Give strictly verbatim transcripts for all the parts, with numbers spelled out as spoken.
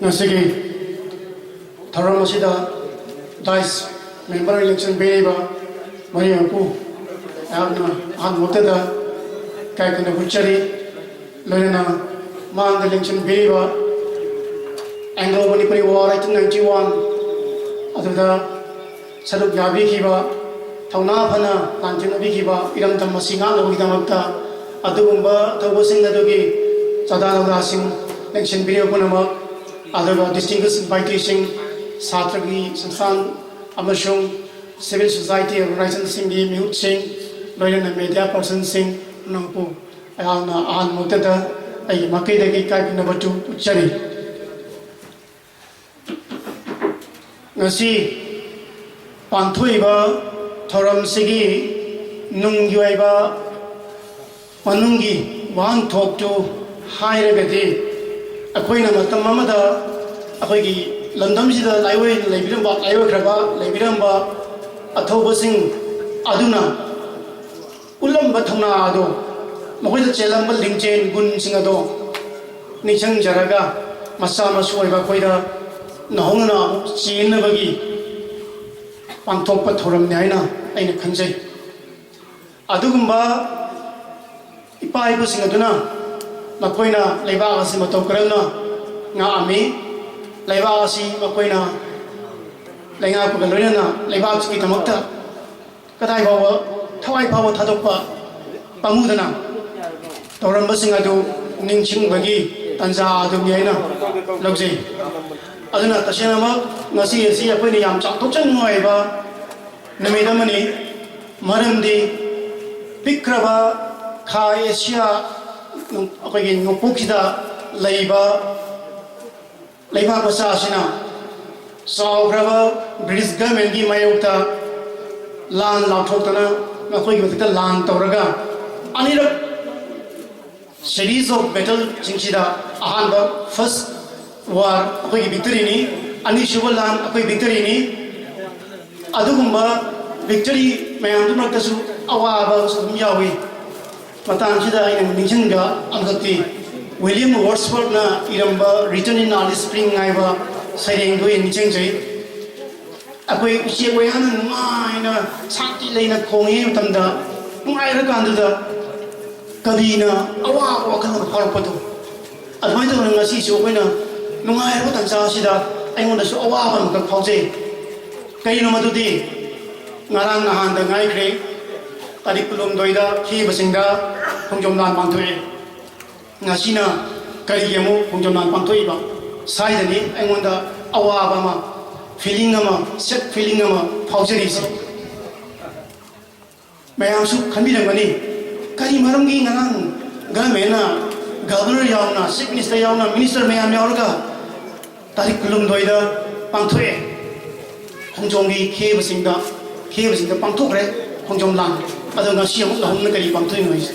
ꯉꯁꯤꯒꯤ ꯊꯧꯔꯝ ꯑꯁꯤꯗ ꯗꯥꯏꯁ ꯃꯦꯝꯕꯔ ꯏꯂꯦꯛꯁꯟ ꯄꯤꯔꯤꯕ ꯃꯔꯤ ꯃꯄꯨ ꯑꯩꯍꯥꯛꯅ ꯑꯍꯥꯟꯕ ꯃꯛꯇꯗ ꯏꯀꯥꯏ ꯈꯨꯝꯅꯕ ꯎꯠꯆꯔꯤ꯫ ꯂꯣꯏꯅꯅ ꯃꯥꯡꯗ ꯂꯦꯡꯁꯤꯟꯕꯤꯔꯤꯕ Anglo Manipuri war eighteen ninety one ꯑꯗꯨꯗ ꯁꯔꯨꯛ ꯌꯥꯕꯤꯈꯤꯕ, ꯊꯧꯅꯥ ꯐꯅ ꯂꯥꯟꯊꯦꯡꯅꯕꯤꯈꯤꯕ ꯏꯔꯝꯗꯝ ꯑꯁꯤ ꯉꯥꯛꯅꯕꯒꯤꯗꯃꯛꯇ ꯑꯗꯨꯒꯨꯝꯕ ꯊꯧꯕꯁꯤꯡ ꯑꯗꯨꯒꯤ ꯆꯥꯗꯥ ꯂꯧꯗꯥꯁꯤꯡ ꯂꯦꯡꯁꯤꯟꯕꯤꯔꯤꯕ ꯄꯨꯝꯅꯃꯛ, ꯑꯗꯨꯒ ꯗꯤꯁꯇꯤꯡꯒ꯭ꯋꯤꯁ ꯏꯟꯚꯥꯏꯇꯤꯁꯤꯡ, ꯁꯥꯇ꯭ꯔꯒꯤ ꯁꯪꯁꯊꯥꯟ ꯑꯃꯁꯨꯡ ꯁꯤꯚꯤꯜ ꯁꯣꯁꯥꯏꯇꯤ ꯑꯣꯔꯒꯅꯥꯏꯖꯦꯁꯟꯁꯤꯡꯒꯤ ꯃꯤꯍꯨꯠꯁꯤꯡ, ꯂꯣꯏꯅꯅ ꯃꯦꯗꯤꯌꯥ ꯄꯔꯁꯟꯁꯤꯡ ꯄꯨꯝꯅꯃꯛꯄꯨ ꯑꯩꯍꯥꯛꯅ ꯑꯍꯥꯟꯕ ꯃꯛꯇꯗ ꯑꯩꯒꯤ ꯃꯥꯏꯀꯩꯗꯒꯤ ꯏꯀꯥꯏ ꯈꯨꯝꯅꯕ ꯎꯠꯆꯔꯤ꯫ ꯉꯁꯤ ꯄꯥꯡꯊꯣꯛꯏꯕ ꯊꯧꯔꯝꯁꯤꯒꯤ ꯅꯨꯡꯒꯤ ꯑꯣꯏꯕ ꯃꯅꯨꯡꯒꯤ ꯋꯥꯍꯟꯊꯣꯛꯇꯨ ꯍꯥꯏꯔꯒꯗꯤ, ꯑꯩꯈꯣꯏꯅ ꯃꯇꯝ ꯑꯃꯗ ꯑꯩꯈꯣꯏꯒꯤ ꯂꯝꯗꯝꯁꯤꯗ ꯂꯥꯏꯑꯣꯏ ꯂꯩꯕꯤꯔꯝꯕ, ꯂꯥꯏꯑꯣꯏꯈ꯭ꯔꯕ ꯂꯩꯕꯤꯔꯝꯕ ꯑꯊꯧꯕꯁꯤꯡ ꯑꯗꯨꯅ ꯎꯠꯂꯝꯕ ꯊꯧꯅꯥ ꯑꯗꯣ, ꯃꯈꯣꯏꯗ ꯆꯦꯜꯂꯝꯕ ꯂꯤꯡꯖꯦꯜ ꯒꯨꯟꯁꯤꯡ ꯑꯗꯣ ꯅꯤꯡꯁꯤꯡꯖꯔꯒ, ꯃꯆꯥ ꯃꯁꯨ ꯑꯣꯏꯕ ꯑꯩꯈꯣꯏꯗ ꯅꯧꯍꯧꯅꯅ ꯑꯃꯨꯛ ꯆꯦꯟꯅꯕꯒꯤ ꯄꯥꯡꯊꯣꯛꯄ ꯊꯧꯔꯝꯅꯤ ꯍꯥꯏꯅ ꯑꯩꯅ ꯈꯟꯖꯩ꯫ ꯑꯗꯨꯒꯨꯝꯕ ꯏꯄꯥ ꯏꯄꯨꯁꯤꯡ ꯑꯗꯨꯅ ꯃꯈꯣꯏꯅ ꯂꯩꯕꯥꯛ ꯑꯁꯤ ꯃꯇꯧ ꯀꯔꯝꯅ ꯉꯥꯛꯑꯝꯃꯤ, ꯂꯩꯕꯥꯛ ꯑꯁꯤ ꯃꯈꯣꯏꯅ ꯂꯩꯉꯥꯛꯄꯒ ꯂꯣꯏꯅꯅ ꯂꯩꯕꯥꯛꯁꯤꯒꯤꯗꯃꯛꯇ ꯀꯗꯥꯏ ꯐꯥꯎꯕ ꯊꯋꯥꯏ ꯐꯥꯎꯕ ꯊꯥꯗꯣꯛꯄ ꯄꯥꯝꯃꯨꯗꯅ ꯇꯧꯔꯝꯕꯁꯤꯡ ꯑꯗꯨ ꯅꯤꯡꯁꯤꯡꯕꯒꯤ ꯇꯥꯟꯖꯥ ꯑꯗꯨꯅꯤ ꯍꯥꯏꯅ ꯂꯧꯖꯩ꯫ ꯑꯗꯨꯅ ꯇꯁꯦꯡꯅꯃꯛ ꯉꯁꯤ ꯑꯁꯤ ꯑꯩꯈꯣꯏꯅ ꯌꯥꯝ ꯆꯥꯎꯊꯣꯛꯆꯅꯤꯡꯉꯥꯏ ꯑꯣꯏꯕ ꯅꯨꯃꯤꯠ ꯑꯃꯅꯤ꯫ ꯃꯔꯝꯗꯤ ꯄꯤꯛꯈ꯭ꯔꯕ ꯈꯥ ꯑꯦꯁꯤꯌꯥ, ꯑꯩꯈꯣꯏꯒꯤ ꯅꯣꯡꯄꯣꯛꯁꯤꯗ ꯂꯩꯕ ꯂꯩꯕꯥꯛ ꯃꯆꯥ ꯑꯁꯤꯅ ꯆꯥꯎꯈ꯭ꯔꯕ ꯕ꯭ꯔꯤꯇꯤꯁ ꯒꯚꯔꯟꯃꯦꯟꯒꯤ ꯃꯥꯌꯣꯛꯇ ꯂꯥꯟ ꯂꯥꯎꯊꯣꯛꯇꯅ, ꯃꯈꯣꯏꯒꯤ ꯃꯊꯛꯇ ꯂꯥꯟ ꯇꯧꯔꯒ, ꯑꯅꯤꯔꯛ series of battleꯁꯤꯡꯁꯤꯗ, ꯑꯍꯥꯟꯕ first war ꯑꯩꯈꯣꯏꯒꯤ victoryꯅꯤ, ꯑꯅꯤꯁꯨꯕ ꯂꯥꯟ ꯑꯩꯈꯣꯏ victoryꯅꯤ꯫ ꯑꯗꯨꯒꯨꯝꯕ victory ꯃꯌꯥꯝꯗꯨ ꯃꯔꯛꯇꯁꯨ ꯑꯋꯥꯕꯁꯨ ꯑꯗꯨꯝ ꯌꯥꯎꯏ꯫ ꯃꯇꯥꯡꯁꯤꯗ ꯑꯩꯅ ꯅꯤꯡꯁꯤꯡꯕ ꯑꯃꯈꯛꯇꯤ, ꯋꯤꯂꯤꯌꯝ ꯋꯣꯔꯗꯁꯋꯔꯠꯅ ꯏꯔꯝꯕ Written in Alice Spring ꯍꯥꯏꯕ ꯁꯩꯔꯦꯡꯗꯨ ꯑꯩ ꯅꯤꯡꯁꯤꯡꯖꯩ꯫ ꯑꯩꯈꯣꯏ ꯎꯆꯦꯛ ꯋꯥꯌꯥꯅ ꯅꯨꯡꯉꯥꯏꯅ ꯁꯥꯟꯇꯤ ꯂꯩꯅ ꯈꯣꯡꯉꯤꯉꯩ ꯃꯇꯝꯗ, ꯅꯨꯡꯉꯥꯏꯔꯀꯥꯟꯗꯨꯗ ꯀꯕꯤꯅ ꯑꯋꯥꯕ ꯋꯥꯈꯜ ꯑꯃ ꯐꯥꯎꯔꯛꯄꯗꯣ, ꯑꯗꯨꯃꯥꯏꯅ ꯇꯧꯗꯅ ꯉꯁꯤꯁꯨ ꯑꯩꯈꯣꯏꯅ ꯅꯨꯡꯉꯥꯏꯔꯕ ꯇꯥꯟꯖꯥ ꯑꯁꯤꯗ ꯑꯩꯉꯣꯟꯗꯁꯨ ꯑꯋꯥꯕ ꯑꯃꯈꯛ ꯐꯥꯎꯖꯩ꯫ ꯀꯔꯤꯅꯣ ꯃꯗꯨꯗꯤ? ꯉꯔꯥꯡ ꯅꯍꯥꯟꯗ ꯉꯥꯏꯈ꯭ꯔꯦ, ꯇꯥꯔꯤꯛ ꯀꯨꯟꯍꯨꯝꯗꯣꯏꯗ ꯈꯦꯕꯁꯤꯡꯗ ꯈꯣꯡꯖꯣꯝ ꯂꯥꯟ ꯄꯥꯡꯊꯣꯛꯑꯦ꯫ ꯉꯁꯤꯅ ꯀꯔꯤꯒꯤ ꯑꯃꯨꯛ ꯈꯣꯡꯖꯣꯝ ꯂꯥꯟ ꯄꯥꯡꯊꯣꯛꯏꯕ? ꯁ꯭ꯋꯥꯏꯗꯅꯤ ꯑꯩꯉꯣꯟꯗ ꯑꯋꯥꯕ ꯑꯃ, ꯐꯤꯂꯤꯡ ꯑꯃ, ꯁꯦꯠ ꯐꯤꯂꯤꯡ ꯑꯃ ꯐꯥꯎꯖꯔꯤꯁꯦ꯫ ꯃꯌꯥꯝꯁꯨ ꯈꯟꯕꯤꯔꯝꯒꯅꯤ, ꯀꯔꯤ ꯃꯔꯝꯒꯤ ꯉꯔꯥꯡ ꯒꯚꯔꯟꯃꯦꯟꯅ, ꯒꯚꯔꯅꯔ ꯌꯥꯎꯅ, ꯆꯤꯐ ꯃꯤꯅꯤꯁꯇꯔ ꯌꯥꯎꯅ, ꯃꯤꯅꯤꯁꯇꯔ ꯃꯌꯥꯝ ꯌꯥꯎꯔꯒ ꯇꯥꯔꯤꯛ ꯀꯨꯟꯍꯨꯝꯗꯣꯏꯗ ꯄꯥꯡꯊꯣꯛꯑꯦ꯫ ꯈꯣꯡꯖꯣꯝꯒꯤ ꯈꯦꯕꯁꯤꯡꯗ, ꯈꯦꯕꯁꯤꯡꯗ ꯄꯥꯡꯊꯣꯛꯈ꯭ꯔꯦ ꯈꯣꯡꯖꯣꯝ ꯂꯥꯟ꯫ ꯑꯗꯣ ꯉꯁꯤ ꯑꯃꯨꯛ ꯅꯧꯍꯧꯅ ꯀꯔꯤ ꯄꯥꯡꯊꯣꯛꯏꯅꯣ ꯍꯥꯏꯁꯦ?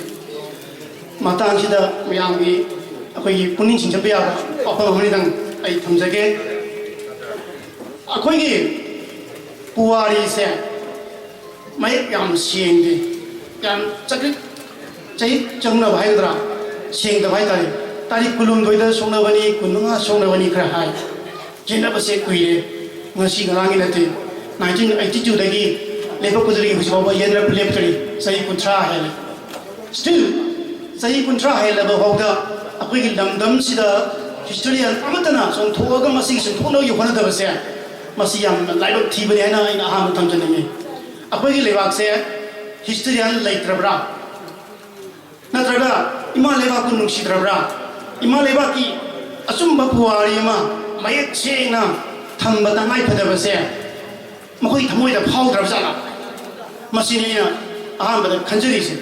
ꯃꯇꯥꯡꯁꯤꯗ ꯃꯌꯥꯝꯒꯤ, ꯑꯩꯈꯣꯏꯒꯤ ꯄꯨꯛꯅꯤꯡ ꯆꯤꯡꯁꯤꯟꯕ ꯌꯥꯕ ꯋꯥꯐꯝ ꯑꯃꯅꯤꯗꯪ ꯑꯩ ꯊꯝꯖꯒꯦ꯫ ꯑꯩꯈꯣꯏꯒꯤ ꯄꯨꯋꯥꯔꯤꯁꯦ ꯃꯌꯦꯛ ꯌꯥꯝ ꯁꯦꯡꯗꯦ, ꯌꯥꯝ ꯆꯀ꯭ꯔꯤꯛ ꯆꯍꯤꯛ ꯆꯪꯅꯕ ꯍꯥꯏꯒꯗ꯭ꯔꯥ, ꯁꯦꯡꯗꯕ ꯍꯥꯏꯇꯥꯔꯦ꯫ ꯇꯥꯔꯤꯛ ꯀꯨꯟꯍꯨꯝꯗꯣꯏꯗ ꯁꯣꯛꯅꯕꯅꯤ, ꯀꯨꯟꯃꯉꯥ ꯁꯣꯛꯅꯕꯅꯤ ꯈꯔ ꯍꯥꯏ꯫ ꯈꯦꯠꯅꯕꯁꯦ ꯀꯨꯏꯔꯦ꯫ ꯉꯁꯤ ꯉꯔꯥꯡꯒꯤ ꯅꯠꯇꯦ꯫ ꯅꯥꯏꯟꯇꯤꯟ ꯑꯩꯠꯇꯤ ꯇꯨꯗꯒꯤ ꯂꯦꯞꯄꯛꯄꯗꯨꯗꯒꯤ ꯍꯧꯖꯤꯛ ꯐꯥꯎꯕ ꯌꯦꯟꯗ꯭ꯔꯞ ꯂꯦꯞꯇ꯭ꯔꯤ꯫ ꯆꯍꯤ ꯀꯨꯟꯊ꯭ꯔꯥ ꯍꯦꯜꯂꯦ꯫ Still, ꯆꯍꯤ ꯀꯨꯟꯊ꯭ꯔꯥ ꯍꯦꯜꯂꯕ ꯐꯥꯎꯗ ꯑꯩꯈꯣꯏꯒꯤ ꯂꯝꯗꯝꯁꯤꯗ ꯍꯤꯁꯇꯣꯔꯤꯌꯟ ꯑꯃꯠꯇꯅ ꯆꯣꯡꯊꯣꯛꯑꯒ ꯃꯁꯤꯒꯤ ꯆꯨꯝꯊꯣꯛꯅꯕꯒꯤ ꯍꯣꯠꯅꯗꯕꯁꯦ, ꯃꯁꯤ ꯌꯥꯝꯅ ꯂꯥꯏꯕꯛ ꯊꯤꯕꯅꯤ ꯍꯥꯏꯅ ꯑꯩꯅ ꯑꯍꯥꯟꯕ ꯊꯝꯖꯅꯤꯡꯉꯤ꯫ ꯑꯩꯈꯣꯏꯒꯤ ꯂꯩꯕꯥꯛꯁꯦ ꯍꯤꯁꯇꯣꯔꯤꯌꯟ ꯂꯩꯇ꯭ꯔꯕ꯭ꯔꯥ? ꯅꯠꯇ꯭ꯔꯒ ꯏꯃꯥ ꯂꯩꯕꯥꯛꯄꯨ ꯅꯨꯡꯁꯤꯗ꯭ꯔꯕ꯭ꯔꯥ? ꯏꯃꯥ ꯂꯩꯕꯥꯛꯀꯤ ꯑꯆꯨꯝꯕ ꯄꯨꯋꯥꯔꯤ ꯑꯃ ꯃꯌꯦꯛ ꯁꯦꯡꯅ ꯊꯝꯕ ꯇꯉꯥꯏ ꯐꯗꯕꯁꯦ ꯃꯈꯣꯏ ꯊꯃꯣꯏꯗ ꯐꯥꯎꯗ꯭ꯔꯕ ꯖꯥꯠꯂꯥ? ꯃꯁꯤꯅꯤ ꯑꯩꯅ ꯑꯍꯥꯟꯕꯗ ꯈꯟꯖꯔꯤꯁꯦ꯫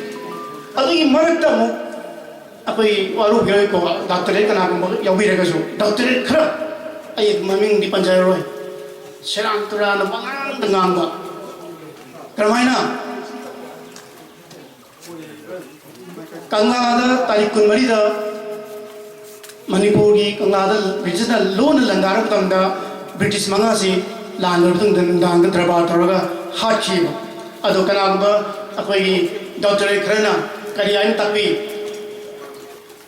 ꯑꯗꯨꯒꯤ ꯃꯔꯛꯇ ꯑꯃꯨꯛ ꯑꯩꯈꯣꯏ ꯋꯥꯔꯨ ꯍꯤꯔꯣꯏꯀꯣ, ꯗꯣꯛꯇꯔꯦꯠ ꯀꯅꯥꯒꯨꯝꯕ ꯌꯥꯎꯕꯤꯔꯒꯁꯨ, ꯗꯣꯛꯇꯔꯦꯠ ꯈꯔ, ꯑꯩ ꯃꯃꯤꯡꯗꯤ ꯄꯟꯖꯔꯔꯣꯏ, ꯁꯦꯔꯥꯟ ꯇꯨꯔꯥꯟꯅ ꯄꯉꯥꯡꯗ ꯉꯥꯡꯕ꯫ ꯀꯔꯝꯍꯥꯏꯅ? ꯀꯪꯂꯥꯗ ꯇꯥꯔꯤꯛ ꯀꯨꯟꯃꯔꯤꯗ ꯃꯅꯤꯄꯨꯔꯒꯤ ꯀꯪꯂꯥꯗ ꯕ꯭ꯔꯤꯇꯤꯁꯅ ꯂꯣꯟꯅ ꯂꯪꯗꯥꯔꯛꯄ ꯃꯇꯝꯗ ꯕ꯭ꯔꯤꯇꯤꯁ ꯃꯉꯥꯁꯤ ꯂꯥꯟ ꯂꯣꯏꯔꯕ ꯃꯇꯨꯡꯗ ꯅꯨꯡꯗꯥꯡꯗ ꯗꯔꯕꯥꯔ ꯇꯧꯔꯒ ꯍꯥꯠꯈꯤꯕ꯫ ꯑꯗꯣ ꯀꯅꯥꯒꯨꯝꯕ ꯑꯩꯈꯣꯏꯒꯤ ꯗꯣꯛꯇꯔꯦꯠ ꯈꯔꯅ ꯀꯔꯤ ꯍꯥꯏꯅ ꯇꯥꯛꯄꯤ?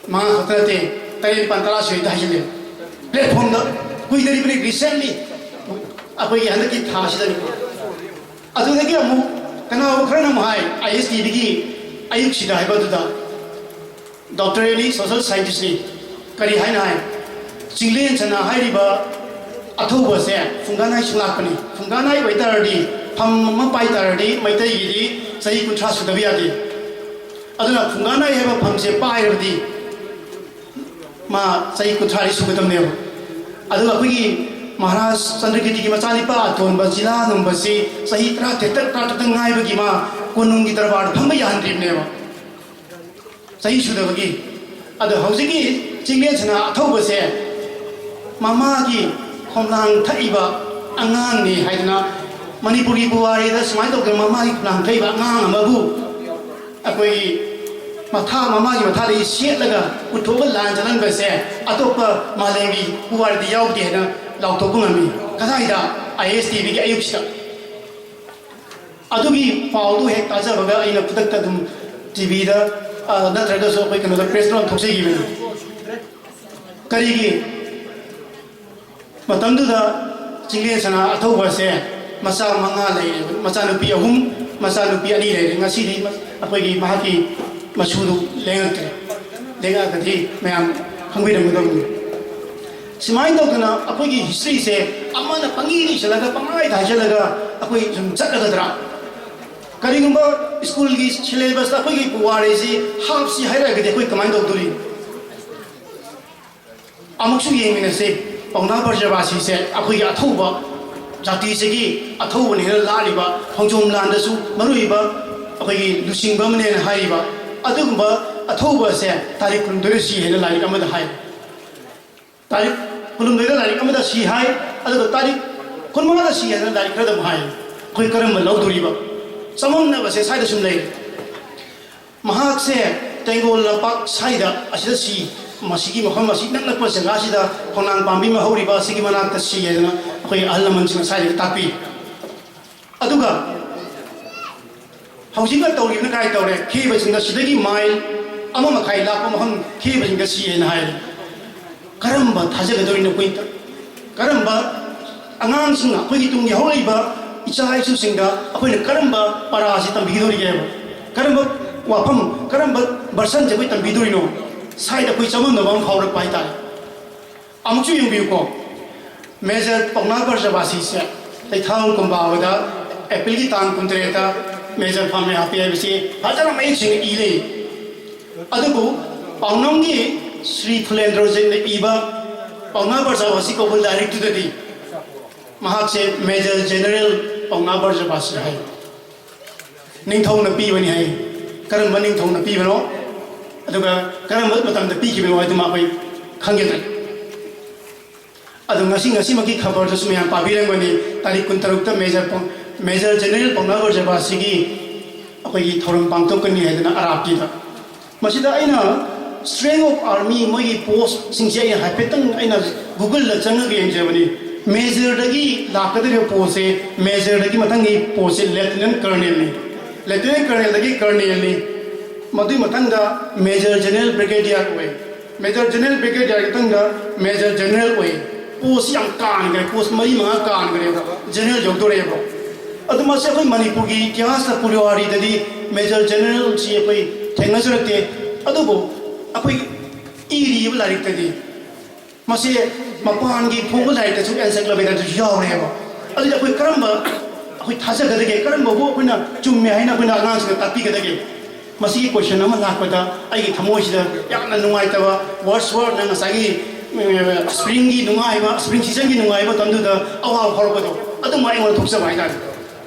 ꯃꯉꯥ ꯈꯛꯇ ꯅꯠꯇꯦ, ꯇꯔꯦꯠ, ꯅꯤꯄꯥꯜ, ꯇꯔꯥ ꯁꯨꯏꯗ ꯍꯥꯏꯖꯤꯜꯂꯦ꯫ ꯄ꯭ꯂꯦꯠꯐꯣꯝꯗ ꯀꯨꯏꯗꯔꯤꯕꯅꯤ, ꯔꯤꯁꯦꯟꯂꯤ ꯑꯩꯈꯣꯏꯒꯤ ꯍꯟꯗꯛꯀꯤ ꯊꯥꯁꯤꯗꯅꯤ꯫ ꯑꯗꯨꯗꯒꯤ ꯑꯃꯨꯛ ꯀꯅꯥꯒꯨꯝꯕ ꯈꯔꯅ ꯑꯃꯨꯛ ꯍꯥꯏ, ꯑꯥꯏ ꯑꯦꯁ ꯇꯤꯚꯤꯒꯤ ꯑꯌꯨꯛꯁꯤꯗ ꯍꯥꯏꯕ ꯑꯗꯨꯗ ꯗꯣꯛꯇꯔ ꯑꯦꯂꯤ ꯁꯣꯁꯦꯜ ꯁꯥꯏꯟꯇꯤꯁꯅꯤ꯫ ꯀꯔꯤ ꯍꯥꯏꯅ ꯍꯥꯏ? ꯆꯤꯡꯂꯦꯟ ꯁꯅꯥ ꯍꯥꯏꯔꯤꯕ ꯑꯊꯧꯕꯁꯦ ꯐꯨꯡꯒꯥꯅꯥꯏ ꯁꯨꯡꯂꯥꯛꯄꯅꯤ꯫ ꯐꯨꯡꯒꯥꯅꯥꯏ ꯑꯣꯏꯇꯥꯔꯗꯤ, ꯐꯝ ꯑꯃ ꯄꯥꯏ ꯇꯥꯔꯗꯤ ꯃꯩꯇꯩꯒꯤꯗꯤ ꯆꯍꯤ ꯀꯨꯟꯊ꯭ꯔꯥ ꯁꯨꯗꯕ ꯌꯥꯗꯦ꯫ ꯑꯗꯨꯅ ꯐꯨꯡꯒꯥꯅꯥꯏ ꯍꯥꯏꯕ ꯐꯝꯁꯦ ꯄꯥꯏꯔꯕꯗꯤ ꯃꯥ ꯆꯍꯤ ꯀꯨꯟꯊ꯭ꯔꯥꯗꯤ ꯁꯨꯒꯗꯕꯅꯦꯕ꯫ ꯑꯗꯨꯒ ꯑꯩꯈꯣꯏꯒꯤ ꯃꯍꯥꯔꯥꯖ ꯆꯟꯗ꯭ꯔꯀꯤꯔꯇꯤꯒꯤ ꯃꯆꯥꯅꯤꯄꯥ ꯑꯇꯣꯟꯕ ꯖꯤꯂꯥ ꯅꯝꯕꯁꯤ ꯆꯍꯤ ꯇꯔꯥꯇꯔꯦꯠꯇ, ꯇꯔꯥꯇꯔꯨꯛꯇ ꯉꯥꯏꯕꯒꯤ ꯃꯥ ꯀꯣꯅꯨꯡꯒꯤ ꯗꯔꯕꯥꯔꯗ ꯐꯝꯕ ꯌꯥꯍꯟꯗ꯭ꯔꯤꯕꯅꯦꯕ, ꯆꯍꯤ ꯁꯨꯗꯕꯒꯤ꯫ ꯑꯗꯣ ꯍꯧꯖꯤꯛꯀꯤ ꯆꯤꯡꯂꯦꯟ ꯁꯅꯥ ꯑꯊꯧꯕꯁꯦ ꯃꯃꯥꯒꯤ ꯈꯣꯝꯂꯥꯡ ꯊꯛꯏꯕ ꯑꯉꯥꯡꯅꯤ ꯍꯥꯏꯗꯅ, ꯃꯅꯤꯄꯨꯔꯒꯤ ꯄꯨꯋꯥꯔꯤꯗ ꯁꯨꯃꯥꯏꯅ ꯇꯧꯗꯅ ꯃꯃꯥꯒꯤ ꯈꯣꯝꯂꯥꯡ ꯊꯛꯏꯕ ꯑꯉꯥꯡ ꯑꯃꯕꯨ ꯑꯩꯈꯣꯏꯒꯤ ꯃꯊꯥ, ꯃꯃꯥꯒꯤ ꯃꯊꯥꯗꯒꯤ ꯁꯦꯠꯂꯒ ꯄꯨꯊꯣꯛꯑꯒ ꯂꯥꯟ ꯆꯠꯍꯟꯕꯁꯦ ꯑꯇꯣꯞꯄ ꯃꯥꯂꯦꯝꯒꯤ ꯄꯨꯋꯥꯔꯤꯗ ꯌꯥꯎꯗꯦ ꯍꯥꯏꯅ ꯂꯥꯎꯊꯣꯛꯄ ꯉꯝꯃꯤ꯫ ꯀꯗꯥꯏꯗ? ꯑꯥꯏ ꯑꯦꯁ ꯇꯤꯚꯤꯒꯤ ꯑꯌꯨꯛꯁꯤꯗ꯫ ꯑꯗꯨꯒꯤ ꯄꯥꯎꯗꯨ ꯍꯦꯛ ꯇꯥꯖꯕꯒ ꯑꯩꯅ ꯈꯨꯗꯛꯇ ꯑꯗꯨꯝ ꯇꯤꯚꯤꯗ, ꯑ, ꯅꯠꯇ꯭ꯔꯒꯁꯨ ꯑꯩꯈꯣꯏ ꯀꯩꯅꯣꯗ, ꯄ꯭ꯔꯦꯁ ꯅꯣꯠ ꯊꯣꯛꯆꯈꯤꯕꯅꯤ꯫ ꯀꯔꯤꯒꯤ? ꯃꯇꯝꯗꯨꯗ ꯆꯤꯡꯂꯦꯟ ꯁꯅꯥ ꯑꯊꯧꯕꯁꯦ ꯃꯆꯥ ꯃꯉꯥ ꯂꯩꯔꯦ, ꯃꯆꯥꯅꯨꯄꯤ ꯑꯍꯨꯝ, ꯃꯆꯥꯅꯨꯄꯤ ꯑꯅꯤ ꯂꯩꯔꯦ꯫ ꯉꯁꯤꯗꯤ ꯑꯩꯈꯣꯏꯒꯤ ꯃꯍꯥꯛꯀꯤ ꯃꯁꯨꯗꯨ ꯂꯦꯡꯉꯛꯇ꯭ꯔꯦ꯫ ꯂꯦꯡꯉꯛꯑꯒꯗꯤ ꯃꯌꯥꯝ ꯈꯪꯕꯤꯔꯝꯒꯗꯕꯅꯤ꯫ ꯁꯨꯃꯥꯏꯅ ꯇꯧꯗꯅ ꯑꯩꯈꯣꯏꯒꯤ ꯍꯤꯁꯇ꯭ꯔꯤꯁꯦ ꯑꯃꯅ ꯄꯪꯏ ꯏꯁꯜꯂꯒ, ꯄꯪꯍꯥꯏꯗ ꯍꯥꯏꯖꯜꯂꯒ ꯑꯩꯈꯣꯏ ꯁꯨꯝ ꯆꯠꯂꯒꯗ꯭ꯔꯥ? ꯀꯔꯤꯒꯨꯝꯕ ꯁ꯭ꯀꯨꯜꯒꯤ ꯁꯤꯂꯦꯕꯁꯇ ꯑꯩꯈꯣꯏꯒꯤ ꯄꯨꯋꯥꯔꯤꯁꯤ ꯍꯥꯞꯁꯤ ꯍꯥꯏꯔꯒꯗꯤ ꯑꯩꯈꯣꯏ ꯀꯃꯥꯏꯅ ꯇꯧꯗꯣꯔꯤ? ꯑꯃꯨꯛꯁꯨ ꯌꯦꯡꯃꯤꯟꯅꯁꯤ꯫ ꯄꯥꯎꯅꯥ ꯕ꯭ꯔꯖꯕꯥꯁꯤꯁꯦ ꯑꯩꯈꯣꯏꯒꯤ ꯑꯊꯧꯕ, ꯖꯥꯇꯤꯁꯤꯒꯤ ꯑꯊꯧꯕꯅꯦꯅ ꯂꯥꯠꯂꯤꯕ, ꯈꯣꯡꯖꯣꯝ ꯂꯥꯟꯗꯁꯨ ꯃꯔꯨꯑꯣꯏꯕ ꯑꯩꯈꯣꯏꯒꯤ ꯂꯨꯆꯤꯡꯕ ꯑꯃꯅꯦꯅ ꯍꯥꯏꯔꯤꯕ ꯑꯗꯨꯒꯨꯝꯕ ꯑꯊꯧꯕ ꯑꯁꯦ ꯇꯥꯔꯤꯛ ꯀꯨꯟꯍꯨꯝꯗꯣꯏꯗ ꯁꯤ ꯍꯥꯏꯅ ꯂꯥꯏꯔꯤꯛ ꯑꯃꯗ ꯍꯥꯏ꯫ ꯇꯥꯔꯤꯛ ꯀꯨꯟꯍꯨꯝꯗꯣꯏꯗ ꯂꯥꯏꯔꯤꯛ ꯑꯃꯗ ꯁꯤ ꯍꯥꯏ, ꯑꯗꯨꯒ ꯇꯥꯔꯤꯛ ꯀꯨꯟꯃꯉꯥꯗ ꯁꯤ ꯍꯥꯏꯅ ꯂꯥꯏꯔꯤꯛ ꯈꯔꯗ ꯑꯃꯨꯛ ꯍꯥꯏ꯫ ꯑꯩꯈꯣꯏ ꯀꯔꯝꯕ ꯂꯧꯗꯣꯔꯤꯕ? ꯆꯃꯝꯅꯕꯁꯦ ꯁ꯭ꯋꯥꯏꯗ ꯁꯨꯝ ꯂꯩꯔꯦ꯫ ꯃꯍꯥꯛꯁꯦ ꯇꯦꯡꯒꯣꯜ ꯂꯝꯄꯥꯛ ꯁ꯭ꯋꯥꯏꯗ, ꯑꯁꯤꯗ ꯁꯤ, ꯃꯁꯤꯒꯤ ꯃꯐꯝ ꯑꯁꯤ ꯏꯅꯛ ꯅꯛꯄ ꯖꯒꯥꯁꯤꯗ ꯈꯣꯡꯅꯥꯡ ꯄꯥꯝꯕꯤ ꯑꯃ ꯍꯧꯔꯤꯕ ꯑꯁꯤꯒꯤ ꯃꯅꯥꯛꯇ ꯁꯤ ꯍꯥꯏꯗꯅ ꯑꯩꯈꯣꯏ ꯑꯍꯜ ꯂꯃꯟꯁꯤꯡꯅ ꯁ꯭ꯋꯥꯏꯗꯒꯤ ꯇꯥꯛꯄꯤ꯫ ꯑꯗꯨꯒ ꯍꯧꯖꯤꯛꯅ ꯇꯧꯔꯤꯕꯅ ꯀꯥꯏ ꯇꯧꯔꯦ? ꯈꯦꯕ ꯆꯤꯡꯗ ꯁꯤꯗꯒꯤ ꯃꯥꯏꯜ ꯑꯃ ꯃꯈꯥꯏ ꯂꯥꯛꯄ ꯃꯐꯝ ꯊꯦꯡꯕꯁꯤꯡꯗ ꯁꯤꯌꯦꯅ ꯍꯥꯏ꯫ ꯀꯔꯝꯕ ꯊꯥꯖꯒꯗꯧꯔꯤꯅꯣ ꯑꯩꯈꯣꯏ? ꯀꯔꯝꯕ ꯑꯉꯥꯡꯁꯤꯡꯅ, ꯑꯩꯈꯣꯏꯒꯤ ꯇꯨꯡꯒꯤ ꯍꯧꯔꯛꯏꯕ ꯏꯆꯥ ꯏꯁꯨꯁꯤꯡꯗ ꯑꯩꯈꯣꯏꯅ ꯀꯔꯝꯕ ꯄꯔꯥꯁꯤ ꯇꯝꯕꯤꯒꯗꯧꯔꯤꯒꯦꯕ? ꯀꯔꯝꯕ ꯋꯥꯐꯝ, ꯀꯔꯝꯕ ꯕꯔꯁꯟꯁꯦ ꯑꯩꯈꯣꯏ ꯇꯝꯕꯤꯗꯣꯔꯤꯅꯣ? ꯁ꯭ꯋꯥꯏꯗ ꯑꯩꯈꯣꯏ ꯆꯃꯝꯅꯕ ꯑꯃ ꯐꯥꯎꯔꯛꯄ ꯍꯥꯏꯇꯥꯔꯦ꯫ ꯑꯃꯨꯛꯁꯨ ꯌꯦꯡꯕꯤꯌꯨꯀꯣ, ꯃꯦꯖꯔ ꯄꯥꯎꯅꯥ ꯕ꯭ꯔꯖꯕꯥꯁꯤꯁꯦ ꯂꯩꯊꯥꯎ ꯀꯨꯝꯕꯥꯕꯗ ꯑꯦꯄ꯭ꯔꯤꯜꯒꯤ ꯇꯥꯡ ꯀꯨꯟꯇꯔꯦꯠꯇ ꯃꯦꯖꯔ ꯐꯝꯃꯦ ꯍꯥꯞꯄꯤ ꯍꯥꯏꯕꯁꯤ ꯐꯖꯅ ꯃꯌꯦꯛ ꯁꯦꯡꯅ ꯏ ꯂꯩ꯫ ꯑꯗꯨꯕꯨ ꯄꯥꯎꯅꯝꯒꯤ ꯁ꯭ꯔꯤ ꯐꯨꯂꯦꯟꯗ꯭ꯔꯣꯖꯤꯠꯅ ꯏꯕ ꯄꯥꯎꯅꯥ ꯕ꯭ꯔꯖꯕꯥꯁꯤ ꯀꯧꯕ ꯂꯥꯏꯔꯤꯛꯇꯨꯗꯗꯤ ꯃꯍꯥꯛꯁꯦ ꯃꯦꯖꯔ ꯖꯦꯅꯔꯦꯜ ꯄꯥꯎꯅꯥ ꯕ꯭ꯔꯖꯕꯥꯁꯤ ꯍꯥꯏ꯫ ꯅꯤꯡꯊꯧꯅ ꯄꯤꯕꯅꯤ ꯍꯥꯏ꯫ ꯀꯔꯝꯕ ꯅꯤꯡꯊꯧꯅ ꯄꯤꯕꯅꯣ, ꯑꯗꯨꯒ ꯀꯔꯝꯕ ꯃꯇꯝꯗ ꯄꯤꯈꯤꯕꯅꯣ ꯍꯥꯏꯗꯨꯃ ꯑꯩꯈꯣꯏ ꯈꯪꯖꯗ꯭ꯔꯦ꯫ ꯑꯗꯣ ꯉꯁꯤ, ꯉꯁꯤꯃꯛꯀꯤ ꯈꯕꯔꯗꯁꯨ ꯃꯌꯥꯝ ꯄꯥꯕꯤꯔꯝꯒꯅꯤ, ꯇꯥꯔꯤꯛ ꯀꯨꯟꯇꯔꯨꯛꯇ ꯃꯦꯖꯔ ꯄꯥꯎ-, ꯃꯦꯖꯔ ꯖꯦꯅꯔꯦꯜ ꯄꯥꯎꯅꯥ ꯕ꯭ꯔꯖꯕꯥꯁꯤꯒꯤ ꯑꯩꯈꯣꯏꯒꯤ ꯊꯧꯔꯝ ꯄꯥꯡꯊꯣꯛꯀꯅꯤ ꯍꯥꯏꯗꯅ ꯑꯔꯥꯞꯄꯤꯗ꯫ ꯃꯁꯤꯗ ꯑꯩꯅ strength of army, ꯃꯣꯏꯒꯤ ꯄꯣꯁꯁꯤꯡꯁꯦ ꯑꯩꯅ ꯍꯥꯏꯐꯦꯠꯇꯪ ꯑꯩꯅ ꯒꯨꯒꯜꯗ ꯆꯪꯉꯒ ꯌꯦꯡꯖꯕꯅꯤ꯫ ꯃꯦꯖꯔꯗꯒꯤ ꯂꯥꯛꯀꯗꯧꯔꯤꯕ ꯄꯣꯁꯁꯦ, ꯃꯦꯖꯔꯗꯒꯤ ꯃꯊꯪꯒꯤ ꯄꯣꯁꯁꯦ ꯂꯦꯐꯇꯤꯅꯦꯟ ꯀꯔꯅꯦꯜꯅꯤ꯫ ꯂꯦꯐꯇꯤꯅꯦꯟ ꯀꯔꯅꯦꯜꯗꯒꯤ ꯀꯔꯅꯦꯜꯅꯤ꯫ ꯃꯗꯨꯒꯤ ꯃꯊꯪꯗ ꯃꯦꯖꯔ ꯖꯦꯅꯔꯦꯜ ꯕ꯭ꯔꯤꯒꯦꯗꯤꯌꯔ ꯑꯣꯏ꯫ ꯃꯦꯖꯔ ꯖꯦꯅꯔꯦꯜ ꯕ꯭ꯔꯤꯒꯦꯗꯤꯌꯔꯒꯤ ꯃꯊꯪꯗ ꯃꯦꯖꯔ ꯖꯦꯅꯔꯦꯜ ꯑꯣꯏ꯫ ꯄꯣꯁꯁꯤ ꯌꯥꯝ ꯀꯥꯟꯈ꯭ꯔꯦ, ꯄꯣꯁ ꯃꯔꯤ ꯃꯉꯥ ꯀꯥꯟꯈ꯭ꯔꯦꯕ, ꯖꯦꯅꯔꯦꯜ ꯌꯧꯗꯣꯔꯦꯕ꯫ ꯑꯗꯨ ꯃꯁꯤ ꯑꯩꯈꯣꯏ ꯃꯅꯤꯄꯨꯔꯒꯤ ꯏꯇꯤꯍꯥꯁꯇ ꯄꯨꯋꯥꯔꯤꯗꯗꯤ ꯃꯦꯖꯔ ꯖꯦꯅꯔꯦꯜꯁꯤ ꯑꯩꯈꯣꯏ ꯊꯦꯡꯅꯖꯔꯛꯇꯦ꯫ ꯑꯗꯨꯕꯨ ꯑꯩꯈꯣꯏ ꯏꯔꯤꯕ ꯂꯥꯏꯔꯤꯛꯇꯗꯤ ꯃꯁꯤ ꯃꯄꯥꯟꯒꯤ ꯐꯣꯡꯕ ꯂꯥꯏꯔꯤꯛꯇꯁꯨ, ꯑꯦꯟꯁꯥꯏꯀ꯭ꯂꯣꯄꯦꯗꯤꯌꯥꯗꯁꯨ ꯌꯥꯎꯔꯦꯕ꯫ ꯑꯗꯨꯗꯤ ꯑꯩꯈꯣꯏ ꯀꯔꯝꯕ, ꯑꯩꯈꯣꯏ ꯊꯥꯖꯒꯗꯒꯦ? ꯀꯔꯝꯕꯕꯨ ꯑꯩꯈꯣꯏꯅ ꯆꯨꯝꯃꯦ ꯍꯥꯏꯅ ꯑꯩꯈꯣꯏꯅ ꯑꯉꯥꯡꯁꯤꯡꯗ ꯇꯥꯛꯄꯤꯒꯗꯒꯦ? ꯃꯁꯤꯒꯤ ꯀꯣꯏꯁꯟ ꯑꯃ ꯂꯥꯛꯄꯗ ꯑꯩꯒꯤ ꯊꯃꯣꯏꯁꯤꯗ ꯌꯥꯝꯅ ꯅꯨꯡꯉꯥꯏꯇꯕ, ꯋꯥꯔꯗꯁꯋꯔꯊꯅ ꯉꯁꯥꯏꯒꯤ, ꯎꯝ, ꯁ꯭ꯄ꯭ꯔꯤꯡꯒꯤ ꯅꯨꯡꯉꯥꯏꯕ, ꯁ꯭ꯄ꯭ꯔꯤꯡ ꯁꯤꯖꯟꯒꯤ ꯅꯨꯡꯉꯥꯏꯕ ꯃꯇꯝꯗꯨꯗ ꯑꯋꯥꯕ ꯐꯥꯎꯔꯛꯄꯗꯣ, ꯑꯗꯨꯝ ꯑꯩꯉꯣꯟꯗ ꯊꯣꯛꯆꯕ ꯍꯥꯏꯇꯥꯔꯦ꯫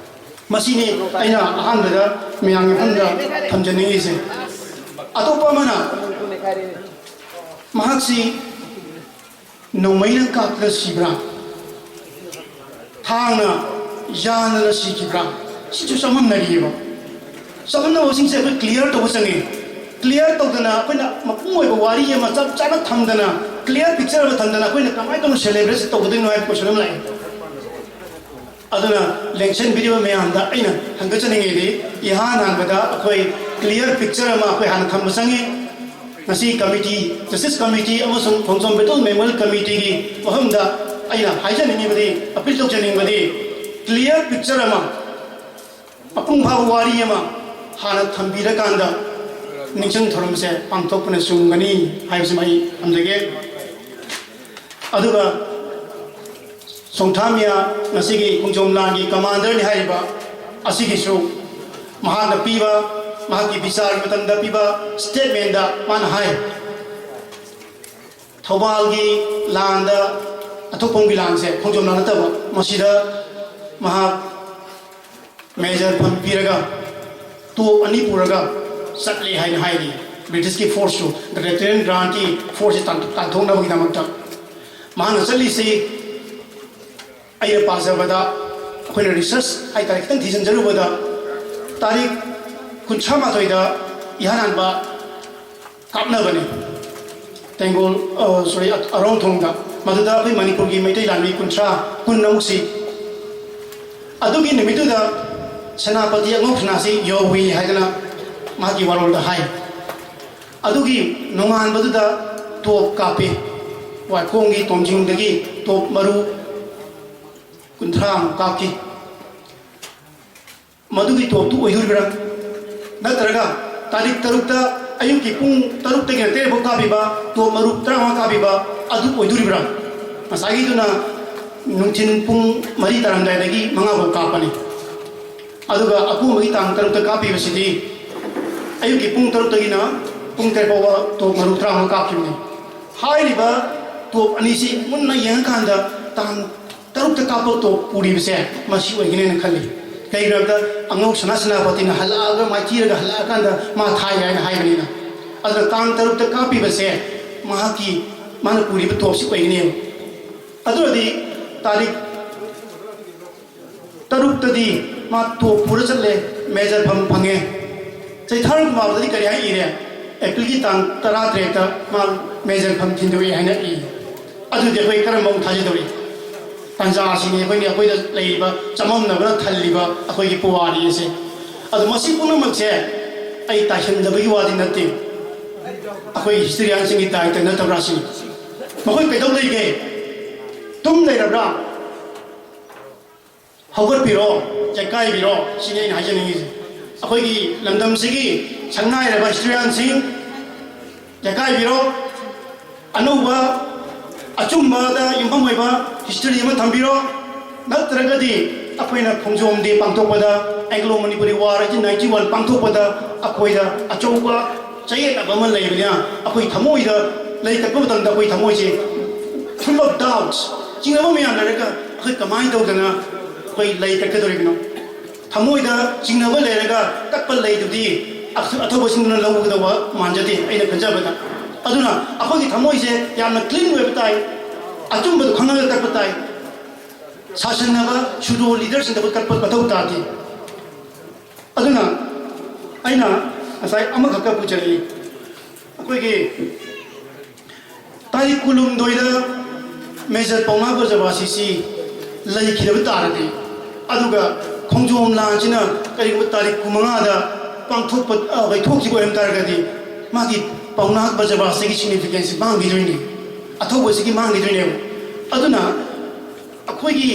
ꯃꯁꯤꯅꯤ ꯑꯩꯅ ꯑꯍꯥꯟꯕꯗ ꯃꯌꯥꯝꯒꯤ ꯃꯐꯝꯗ ꯊꯝꯖꯅꯤꯡꯉꯤꯁꯦ꯫ ꯑꯇꯣꯞꯄ ꯑꯃꯅ, ꯃꯍꯥꯛꯁꯤ ꯅꯣꯡꯃꯩꯅ ꯀꯥꯞꯇꯅ ꯁꯤꯕ꯭ꯔꯥ? ꯊꯥꯡꯅ ꯌꯥꯟꯗꯅ ꯁꯤꯈꯤꯕ꯭ꯔꯥ? ꯁꯤꯁꯨ ꯆꯃꯝꯅꯔꯤꯑꯕ꯫ ꯆꯃꯝꯅꯕꯁꯤꯡꯁꯦ ꯑꯩꯈꯣꯏ ꯀ꯭ꯂꯤꯌꯥꯔ ꯇꯧꯕ ꯆꯪꯉꯤ꯫ ꯀ꯭ꯂꯤꯌꯥꯔ ꯇꯧꯗꯅ ꯑꯩꯈꯣꯏꯅ ꯃꯄꯨꯡ ꯑꯣꯏꯕ ꯋꯥꯔꯤ ꯑꯃ ꯆꯞ ꯆꯥꯅ ꯊꯝꯗꯅ, ꯀ꯭ꯂꯤꯌꯥꯔ ꯄꯤꯛꯆꯔ ꯑꯃ ꯊꯝꯗꯅ ꯑꯩꯈꯣꯏꯅ ꯀꯃꯥꯏꯅ ꯇꯧꯅ ꯁꯦꯂꯦꯕ꯭ꯔꯦꯠ ꯇꯧꯒꯗꯣꯏꯅꯣ ꯍꯥꯏꯕ ꯀꯣꯏꯁꯟ ꯑꯃ ꯂꯥꯛꯑꯦ꯫ ꯑꯗꯨꯅ ꯂꯦꯡꯁꯟꯕꯤꯔꯤꯕ ꯃꯌꯥꯝꯗ ꯑꯩꯅ ꯍꯪꯒꯠꯆꯅꯤꯡꯉꯤꯗꯤ, ꯏꯍꯥꯟ ꯍꯥꯟꯕꯗ ꯑꯩꯈꯣꯏ ꯀ꯭ꯂꯤꯌꯥꯔ ꯄꯤꯛꯆꯔ ꯑꯃ ꯑꯩꯈꯣꯏ ꯍꯥꯟꯅ ꯊꯝꯕ ꯆꯪꯉꯤ꯫ ꯉꯁꯤ ꯀꯃꯤꯇꯤ, ꯖꯁꯇꯤꯁ ꯀꯃꯤꯇꯤ ꯑꯃꯁꯨꯡ ꯈꯣꯡꯖꯣꯝ ꯕꯦꯇꯜ ꯃꯦꯃꯣꯔꯤꯌꯦꯜ ꯀꯃꯤꯇꯤꯒꯤ ꯃꯐꯝꯗ ꯑꯩꯅ ꯍꯥꯏꯖꯅꯤꯡꯉꯤꯕꯗꯤ, ꯑꯄꯤꯜ ꯇꯧꯖꯅꯤꯡꯕꯗꯤ, ꯀ꯭ꯂꯤꯌꯥꯔ ꯄꯤꯛꯆꯔ ꯑꯃ, ꯃꯄꯨꯡ ꯐꯥꯕ ꯋꯥꯔꯤ ꯑꯃ ꯍꯥꯟꯅ ꯊꯝꯕꯤꯔꯀꯥꯟꯗ ꯅꯤꯡꯁꯤꯡ ꯊꯧꯔꯝꯁꯦ ꯄꯥꯡꯊꯣꯛꯄꯅ ꯆꯨꯝꯒꯅꯤ ꯍꯥꯏꯕꯁꯤꯃ ꯑꯩ ꯊꯝꯖꯒꯦ꯫ ꯑꯗꯨꯒ ꯁꯣꯡꯊꯥꯃꯤꯌꯥ ꯉꯁꯤꯒꯤ ꯈꯣꯡꯖꯣꯝ ꯂꯥꯟꯒꯤ ꯀꯃꯥꯟꯗꯔꯅꯤ ꯍꯥꯏꯔꯤꯕ ꯑꯁꯤꯒꯤꯁꯨ ꯃꯍꯥꯛꯅ ꯄꯤꯕ, ꯃꯍꯥꯛꯀꯤ ꯕꯤꯆꯥꯔꯒꯤ ꯃꯇꯝꯗ ꯄꯤꯕ ꯁ꯭ꯇꯦꯠꯃꯦꯟꯗ ꯃꯥꯅ ꯍꯥꯏ, ꯊꯧꯕꯥꯜꯒꯤ ꯂꯥꯟꯗ, ꯑꯊꯣꯛꯄꯝꯒꯤ ꯂꯥꯟꯁꯦ, ꯈꯣꯡꯖꯣꯝ ꯂꯥꯟ ꯅꯠꯇꯕ, ꯃꯁꯤꯗ ꯃꯍꯥꯛ ꯃꯦꯖꯔ ꯐꯝ ꯄꯤꯔꯒ ꯇꯣꯞ ꯑꯅꯤ ꯄꯨꯔꯒ ꯆꯠꯂꯦ ꯍꯥꯏꯅ ꯍꯥꯏꯔꯤ꯫ ꯕ꯭ꯔꯤꯇꯤꯁꯀꯤ ꯐꯣꯔꯁꯁꯨ, ꯂꯦꯐꯇꯤꯅꯦꯟ ꯒ꯭ꯔꯥꯟꯠꯀꯤ ꯐꯣꯔꯁꯁꯤ ꯇꯥꯟ-, ꯇꯥꯟꯊꯣꯛꯅꯕꯒꯤꯗꯃꯛꯇ ꯃꯍꯥꯛꯅ ꯆꯠꯂꯤꯁꯤ꯫ ꯑꯩꯅ ꯄꯥꯖꯕꯗ, ꯑꯩꯈꯣꯏꯅ ꯔꯤꯁꯔꯁ ꯍꯥꯏꯇꯥꯔꯦ, ꯈꯤꯇꯪ ꯊꯤꯖꯤꯟꯖꯔꯨꯕꯗ, ꯇꯥꯔꯤꯛ ꯀꯨꯟꯊ꯭ꯔꯥ ꯃꯥꯊꯣꯏꯗ ꯏꯍꯥꯟ ꯍꯥꯟꯕ ꯀꯥꯞꯅꯕꯅꯤ꯫ ꯇꯦꯡꯒꯣꯜ, ꯑ, ꯁꯣꯔꯤ, ꯑ-, ꯑꯔꯣꯡꯊꯣꯡꯗ꯫ ꯃꯗꯨꯗ ꯑꯩꯈꯣꯏ ꯃꯅꯤꯄꯨꯔꯒꯤ ꯃꯩꯇꯩ ꯂꯥꯟꯃꯤ ꯀꯨꯟꯊ꯭ꯔꯥ, ꯀꯨꯟ ꯑꯃꯨꯛ ꯁꯤ꯫ ꯑꯗꯨꯒꯤ ꯅꯨꯃꯤꯠꯇꯨꯗ ꯁꯦꯅꯥꯄꯇꯤ ꯑꯉꯧ ꯁꯅꯥꯁꯤ ꯌꯧꯏ ꯍꯥꯏꯗꯅ ꯃꯍꯥꯛꯀꯤ ꯋꯥꯔꯣꯜꯗ ꯍꯥꯏ꯫ ꯑꯗꯨꯒꯤ ꯅꯣꯡꯉꯥꯟꯕꯗꯨꯗ ꯇꯣꯞ ꯀꯥꯞꯄꯤ꯫ ꯋꯥꯏꯈꯣꯡꯒꯤ ꯇꯣꯝꯖꯤꯡꯗꯒꯤ ꯇꯣꯞ ꯃꯔꯨ ꯀꯨꯟꯊ꯭ꯔꯥꯃꯨꯛ ꯀꯥꯞꯈꯤ꯫ ꯃꯗꯨꯒꯤ ꯇꯣꯞꯇꯨ ꯑꯣꯏꯗꯣꯔꯤꯕ꯭ꯔꯥ? ꯅꯠꯇ꯭ꯔꯒ ꯇꯥꯔꯤꯛ ꯇꯔꯨꯛꯇ ꯑꯌꯨꯛꯀꯤ ꯄꯨꯡ ꯇꯔꯨꯛꯇꯒꯤꯅ ꯇꯔꯦꯠ ꯐꯥꯎ ꯀꯥꯞꯄꯤꯕ, ꯇꯣꯞ ꯃꯔꯨ ꯇꯔꯥꯃꯉꯥ ꯀꯥꯞꯄꯤꯕ ꯑꯗꯨ ꯑꯣꯏꯗꯣꯔꯤꯕ꯭ꯔꯥ? ꯉꯁꯥꯏꯒꯤꯗꯨꯅ ꯅꯨꯡꯊꯤꯜ ꯄꯨꯡ ꯃꯔꯤ ꯇꯥꯔꯝꯗꯥꯏꯗꯒꯤ ꯃꯉꯥ ꯐꯥꯎ ꯀꯥꯞꯄꯅꯤ꯫ ꯑꯗꯨꯒ ꯑꯀꯣꯟꯕꯒꯤ ꯇꯥꯡ ꯇꯔꯨꯛꯇ ꯀꯥꯞꯄꯤꯕꯁꯤꯗꯤ ꯑꯌꯨꯛꯀꯤ ꯄꯨꯡ ꯇꯔꯨꯛꯇꯒꯤꯅ ꯄꯨꯡ ꯇꯔꯦꯠ ꯐꯥꯎꯕ ꯇꯣꯞ ꯃꯔꯨ ꯇꯔꯥꯃꯉꯥ ꯀꯥꯞꯈꯤꯕꯅꯤ꯫ ꯍꯥꯏꯔꯤꯕ ꯇꯣꯞ ꯑꯅꯤꯁꯤ ꯃꯨꯟꯅ ꯌꯦꯡꯉꯀꯥꯟꯗ ꯇꯥꯡ ꯇꯔꯨꯛꯇ ꯀꯥꯞꯄ ꯇꯣꯞ ꯄꯨꯔꯤꯕꯁꯦ ꯃꯁꯤ ꯑꯣꯏꯒꯅꯦꯅ ꯈꯜꯂꯤ꯫ ꯀꯩꯒꯤꯅꯣ ꯍꯥꯏꯕꯗ ꯑꯉꯧ ꯁꯅꯥ ꯁꯦꯅꯥꯄꯇꯤꯅ ꯍꯜꯂꯛꯑꯒ, ꯃꯥꯏꯊꯤꯔꯒ ꯍꯜꯂꯛꯑꯀꯥꯟꯗ ꯃꯥ ꯊꯥꯏ ꯍꯥꯏꯅ ꯍꯥꯏꯕꯅꯤꯅ꯫ ꯑꯗꯨꯅ ꯇꯥꯡ ꯇꯔꯨꯛꯇ ꯀꯥꯞꯄꯤꯕꯁꯦ ꯃꯍꯥꯛꯀꯤ, ꯃꯥꯅ ꯄꯨꯔꯤꯕ ꯇꯣꯞꯁꯤ ꯑꯣꯏꯒꯅꯦꯕ꯫ ꯑꯗꯨꯅꯗꯤ ꯇꯥꯔꯤꯛ ꯇꯔꯨꯛꯇꯗꯤ ꯃꯥ ꯇꯣꯞ ꯄꯨꯔ ꯆꯠꯂꯦ, ꯃꯦꯖꯔ ꯐꯝ ꯐꯪꯉꯦ꯫ ꯆꯩꯊꯥꯔꯣꯜ ꯀꯨꯃꯥꯔꯗꯗꯤ ꯀꯔꯤ ꯍꯥꯏ ꯏꯔꯦ? ꯑꯦꯄ꯭ꯔꯤꯜꯒꯤ ꯇꯥꯡ ꯇꯔꯥꯇꯔꯦꯠꯇ ꯃꯥ ꯃꯦꯖꯔ ꯐꯝ ꯊꯤꯟꯗꯣꯛꯑꯦ ꯍꯥꯏꯅ ꯏ꯫ ꯑꯗꯨꯗꯤ ꯑꯩꯈꯣꯏ ꯀꯔꯝꯕ ꯑꯃꯨꯛ ꯊꯥꯖꯗꯧꯔꯤ? ꯇꯥꯟꯖꯥ ꯑꯁꯤꯅꯤ ꯑꯩꯈꯣꯏꯅ, ꯑꯩꯈꯣꯏꯗ ꯂꯩꯔꯤꯕ ꯆꯃꯝꯅꯕꯅ ꯊꯜꯂꯤꯕ ꯑꯩꯈꯣꯏꯒꯤ ꯄꯨꯋꯥꯔꯤ ꯑꯁꯦ꯫ ꯑꯗꯣ ꯃꯁꯤ ꯄꯨꯝꯅꯃꯛꯁꯦ ꯑꯩ ꯇꯥꯏꯁꯤꯟꯗꯕꯒꯤ ꯋꯥꯗꯤ ꯅꯠꯇꯦ꯫ ꯑꯩꯈꯣꯏ ꯍꯤꯁꯇꯣꯔꯤꯌꯥꯟꯁꯤꯡꯒꯤ ꯗꯥꯏꯇ ꯅꯠꯇꯕ꯭ꯔꯥ ꯁꯤꯅꯤ꯫ ꯃꯈꯣꯏ ꯀꯩꯗꯧ ꯂꯩꯒꯦ? ꯇꯨꯝ ꯂꯩꯔꯕ꯭ꯔꯥ? ꯍꯧꯒꯠꯄꯤꯔꯣ, ꯆꯦꯛꯀꯥꯏꯕꯤꯔꯣ, ꯁꯤꯅꯤ ꯑꯩꯅ ꯍꯥꯏꯖꯅꯤꯡꯉꯤꯁꯦ꯫ ꯑꯩꯈꯣꯏꯒꯤ ꯂꯝꯗꯝꯁꯤꯒꯤ ꯁꯛꯅꯥꯏꯔꯕ ꯍꯤꯁꯇꯣꯔꯤꯌꯥꯟꯁꯤꯡ, ꯆꯦꯛꯀꯥꯏꯕꯤꯔꯣ, ꯑꯅꯧꯕ ꯑꯆꯨꯝꯕꯗ ꯌꯨꯝꯐꯝ ꯑꯣꯏꯕ ꯍꯤꯁꯇꯣꯔꯤ ꯑꯃ ꯊꯝꯕꯤꯔꯣ꯫ ꯅꯠꯇ꯭ꯔꯒꯗꯤ ꯑꯩꯈꯣꯏꯅ ꯈꯣꯡꯖꯣꯝ ꯗꯦ ꯄꯥꯡꯊꯣꯛꯄꯗ, Anglo Manipuri war eighteen ninety one ꯄꯥꯡꯊꯣꯛꯄꯗ ꯑꯩꯈꯣꯏꯗ ꯑꯆꯧꯕ ꯆꯌꯦꯠꯅꯕ ꯑꯃ ꯂꯩꯕꯅꯤꯅ, ꯑꯩꯈꯣꯏ ꯊꯃꯣꯏꯗ ꯂꯩ ꯀꯠꯄ ꯃꯇꯝꯗ ꯑꯩꯈꯣꯏ ꯊꯃꯣꯏꯁꯦ full of doubts, ꯆꯤꯡꯅꯕ ꯃꯌꯥꯝ ꯂꯩꯔꯒ ꯑꯩꯈꯣꯏ ꯀꯃꯥꯏꯅ ꯇꯧꯗꯅ ꯑꯩꯈꯣꯏ ꯂꯩ ꯀꯠꯀꯗꯧꯔꯤꯕꯅꯣ? ꯊꯃꯣꯏꯗ ꯆꯤꯡꯅꯕ ꯂꯩꯔꯒ ꯀꯠꯄ ꯂꯩꯗꯨꯗꯤ ꯑꯊ-, ꯑꯊꯧꯕꯁꯤꯡꯗꯨꯅ ꯂꯧꯒꯗꯧꯕ ꯃꯥꯟꯖꯗꯦ ꯑꯩꯅ ꯈꯟꯖꯕꯗ꯫ ꯑꯗꯨꯅ ꯑꯩꯈꯣꯏꯒꯤ ꯊꯃꯣꯏꯁꯦ ꯌꯥꯝꯅ ꯀ꯭ꯂꯤꯟ ꯑꯣꯏꯕ ꯇꯥꯏ, ꯑꯆꯨꯝꯕꯗꯨ ꯈꯪꯉꯒ ꯀꯠꯄ ꯇꯥꯏ꯫ ꯁꯥꯁꯟꯅꯕ ꯁꯨꯗꯣ ꯂꯤꯗꯔꯁꯤꯡꯗꯕꯨ ꯀꯠꯄ ꯃꯊꯧ ꯇꯥꯗꯦ꯫ ꯑꯗꯨꯅ ꯑꯩꯅ ꯉꯁꯥꯏ ꯑꯃꯈꯛꯀ ꯄꯨꯖꯔꯛꯏ꯫ ꯑꯩꯈꯣꯏꯒꯤ ꯇꯥꯔꯤꯛ ꯀꯨꯟꯍꯨꯝꯗꯣꯏꯗ ꯃꯦꯖꯔ ꯄꯥꯎꯅꯥ ꯕ꯭ꯔꯖꯕꯥꯁꯤꯁꯤ ꯂꯩꯈꯤꯗꯕ ꯇꯥꯔꯗꯤ, ꯑꯗꯨꯒ ꯈꯣꯡꯖꯣꯝ ꯂꯥꯟꯁꯤꯅ ꯀꯔꯤꯒꯨꯝꯕ ꯇꯥꯔꯤꯛ ꯀꯨꯟꯃꯉꯥꯗ ꯄꯥꯡꯊꯣꯛꯄ, ꯑ, ꯂꯩꯊꯣꯛꯈꯤꯕ ꯑꯣꯏꯔꯝ ꯇꯥꯔꯒꯗꯤ, ꯃꯥꯒꯤ ꯄꯥꯎꯅꯥ ꯕ꯭ꯔꯖꯕꯥꯁꯤꯒꯤ ꯁꯤꯒꯅꯤꯐꯤꯀꯦꯟꯁ ꯃꯥꯡꯈꯤꯗꯣꯏꯅꯤ, ꯑꯊꯧꯕꯁꯤꯒꯤ ꯃꯥꯡꯈꯤꯗꯣꯏꯅꯦꯕ꯫ ꯑꯗꯨꯅ ꯑꯩꯈꯣꯏꯒꯤ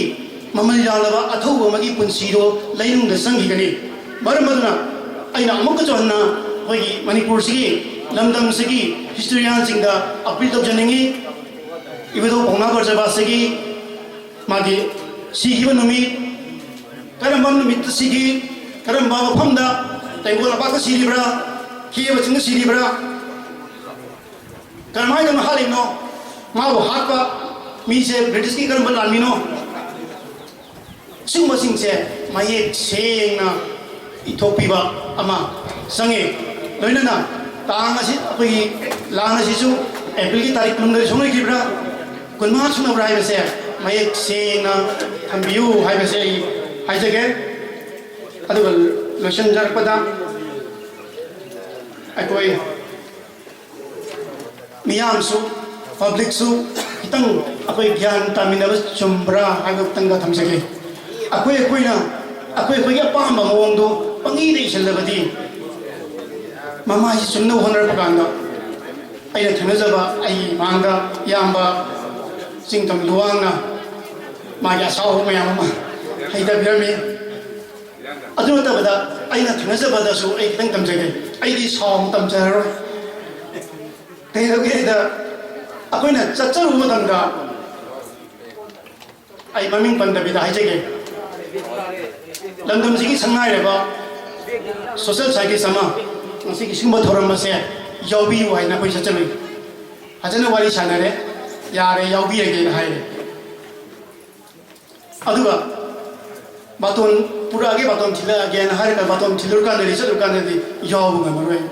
ꯃꯃꯜ ꯌꯥꯝꯂꯕ ꯑꯊꯧꯕ ꯑꯃꯒꯤ ꯄꯨꯟꯁꯤꯗꯣ ꯂꯩꯅꯨꯡꯗ ꯆꯪꯈꯤꯒꯅꯤ꯫ ꯃꯔꯝ ꯑꯗꯨꯅ ꯑꯩꯅ ꯑꯃꯨꯛꯀꯁꯨ ꯍꯟꯅ ꯑꯩꯈꯣꯏꯒꯤ ꯃꯅꯤꯄꯨꯔꯁꯤꯒꯤ, ꯂꯝꯗꯝꯁꯤꯒꯤ ꯍꯤꯁꯇꯣꯔꯤꯌꯥꯟꯁꯤꯡꯗ ꯑꯄꯤꯜ ꯇꯧꯖꯅꯤꯡꯉꯤ꯫ ꯏꯕꯨꯙꯧ ꯄꯥꯎꯅꯥ ꯕ꯭ꯔꯖꯕꯥꯁꯤꯒꯤ ꯃꯥꯒꯤ ꯁꯤꯈꯤꯕ ꯅꯨꯃꯤꯠ, ꯀꯔꯝꯕ ꯅꯨꯃꯤꯠꯇ ꯁꯤꯈꯤ, ꯀꯔꯝꯕ ꯃꯐꯝꯗ, ꯇꯦꯡꯒꯣꯜ ꯂꯝꯄꯥꯛꯇ ꯁꯤꯔꯤꯕ꯭ꯔꯥ, ꯈꯦꯕ ꯆꯤꯡꯗ ꯁꯤꯔꯤꯕ꯭ꯔꯥ, ꯀꯔꯝꯍꯥꯏꯅ ꯇꯧꯅ ꯍꯥꯠꯂꯤꯕꯅꯣ? ꯃꯥꯕꯨ ꯍꯥꯠꯄ ꯃꯤꯁꯦ ꯕ꯭ꯔꯤꯇꯤꯁꯀꯤ ꯀꯔꯝꯕ ꯂꯥꯟꯃꯤꯅꯣ? ꯁꯤꯒꯨꯝꯕꯁꯤꯡꯁꯦ ꯃꯌꯦꯛ ꯁꯦꯡꯅ ꯏꯊꯣꯛꯄꯤꯕ ꯑꯃ ꯆꯪꯉꯤ꯫ ꯂꯣꯏꯅꯅ ꯇꯥꯡ ꯑꯁꯤ, ꯑꯩꯈꯣꯏꯒꯤ ꯂꯥꯟ ꯑꯁꯤꯁꯨ ꯑꯦꯄ꯭ꯔꯤꯜꯒꯤ ꯇꯥꯔꯤꯛ ꯀꯨꯟꯍꯨꯝꯗꯣꯏ ꯁꯨꯡꯂꯣꯏꯈꯤꯕ꯭ꯔꯥ, ꯀꯨꯟꯃꯉꯥ ꯁꯨꯡꯅꯕ꯭ꯔꯥ ꯍꯥꯏꯕꯁꯦ ꯃꯌꯦꯛ ꯁꯦꯡꯅ ꯊꯝꯕꯤꯌꯨ ꯍꯥꯏꯕꯁꯦ ꯑꯩ ꯍꯥꯏꯖꯒꯦ꯫ ꯑꯗꯨꯒ ꯂꯣꯏꯁꯤꯟꯖꯔꯛꯄꯗ ꯑꯩꯈꯣꯏ ꯃꯤꯌꯥꯝꯁꯨ, ꯄꯕ꯭ꯂꯤꯛꯁꯨ ꯈꯤꯇꯪ ꯑꯩꯈꯣꯏ ꯒ꯭ꯌꯥꯟ ꯇꯥꯃꯤꯟꯅꯕ ꯆꯨꯝꯕ꯭ꯔꯥ ꯍꯥꯏꯕ ꯈꯤꯇꯪꯒ ꯊꯝꯖꯒꯦ꯫ ꯑꯩꯈꯣꯏ ꯑꯩꯈꯣꯏꯅ ꯑꯩꯈꯣꯏ ꯑꯩꯈꯣꯏꯒꯤ ꯑꯄꯥꯝꯕ ꯃꯑꯣꯡꯗꯣ ꯄꯪꯏꯗ ꯏꯁꯤꯜꯂꯕꯗꯤ, ꯃꯃꯥꯏꯁꯤ ꯆꯨꯝꯅꯕ ꯍꯣꯠꯅꯔꯛꯄ ꯀꯥꯟꯗ ꯑꯩꯅ ꯊꯦꯡꯅꯖꯕ ꯑꯩꯒꯤ ꯏꯃꯥꯡꯗ ꯏꯌꯥꯝꯕ ꯆꯤꯡꯇꯝ ꯂꯨꯋꯥꯡꯅ ꯃꯥꯒꯤ ꯑꯁꯥꯎꯕ ꯃꯌꯥꯝ ꯑꯃ ꯍꯩꯊꯕꯤꯔꯝꯃꯤ꯫ ꯑꯗꯨ ꯅꯠꯇꯕꯗ ꯑꯩꯅ ꯊꯦꯡꯅꯖꯕꯗꯁꯨ ꯑꯩ ꯈꯤꯇꯪ ꯇꯝꯖꯒꯦ꯫ ꯑꯩꯗꯤ ꯁꯥꯎ ꯑꯃ ꯇꯝꯖꯔꯔꯣꯏ꯫ ꯀꯩꯗꯧꯒꯦꯗ, ꯑꯩꯈꯣꯏꯅ ꯆꯠꯆꯔꯨꯕ ꯃꯇꯝꯗ ꯑꯩ ꯃꯃꯤꯡ ꯄꯟꯗꯕꯤꯗ ꯍꯥꯏꯖꯒꯦ꯫ ꯂꯝꯗꯝꯁꯤꯒꯤ ꯁꯛꯅꯥꯏꯔꯕ ꯁꯣꯁꯦꯜ ꯁꯥꯏꯟꯇꯤꯁ ꯑꯃ ꯉꯁꯤꯒꯤ ꯁꯤꯒꯨꯝꯕ ꯊꯧꯔꯝ ꯑꯁꯦ ꯌꯥꯎꯕꯤꯌꯨ ꯍꯥꯏꯅ ꯑꯩꯈꯣꯏ ꯆꯠꯆꯔꯨꯏ꯫ ꯐꯖꯅ ꯋꯥꯔꯤ ꯁꯥꯟꯅꯔꯦ, ꯌꯥꯔꯦ, ꯌꯥꯎꯕꯤꯔꯒꯦꯅ ꯍꯥꯏꯔꯦ꯫ ꯑꯗꯨꯒ ꯕꯥꯇꯣꯟ ꯄꯨꯔꯛꯑꯒꯦ, ꯕꯥꯇꯣꯟ ꯊꯤꯜꯂꯛꯑꯒꯦꯅ ꯍꯥꯏꯔꯒ ꯕꯥꯇꯣꯟ ꯊꯤꯜꯂꯨꯔꯀꯥꯟꯗꯗꯤ, ꯆꯠꯂꯨꯔꯀꯥꯟꯗꯗꯤ ꯌꯥꯎꯕ ꯉꯝꯃꯔꯣꯏ꯫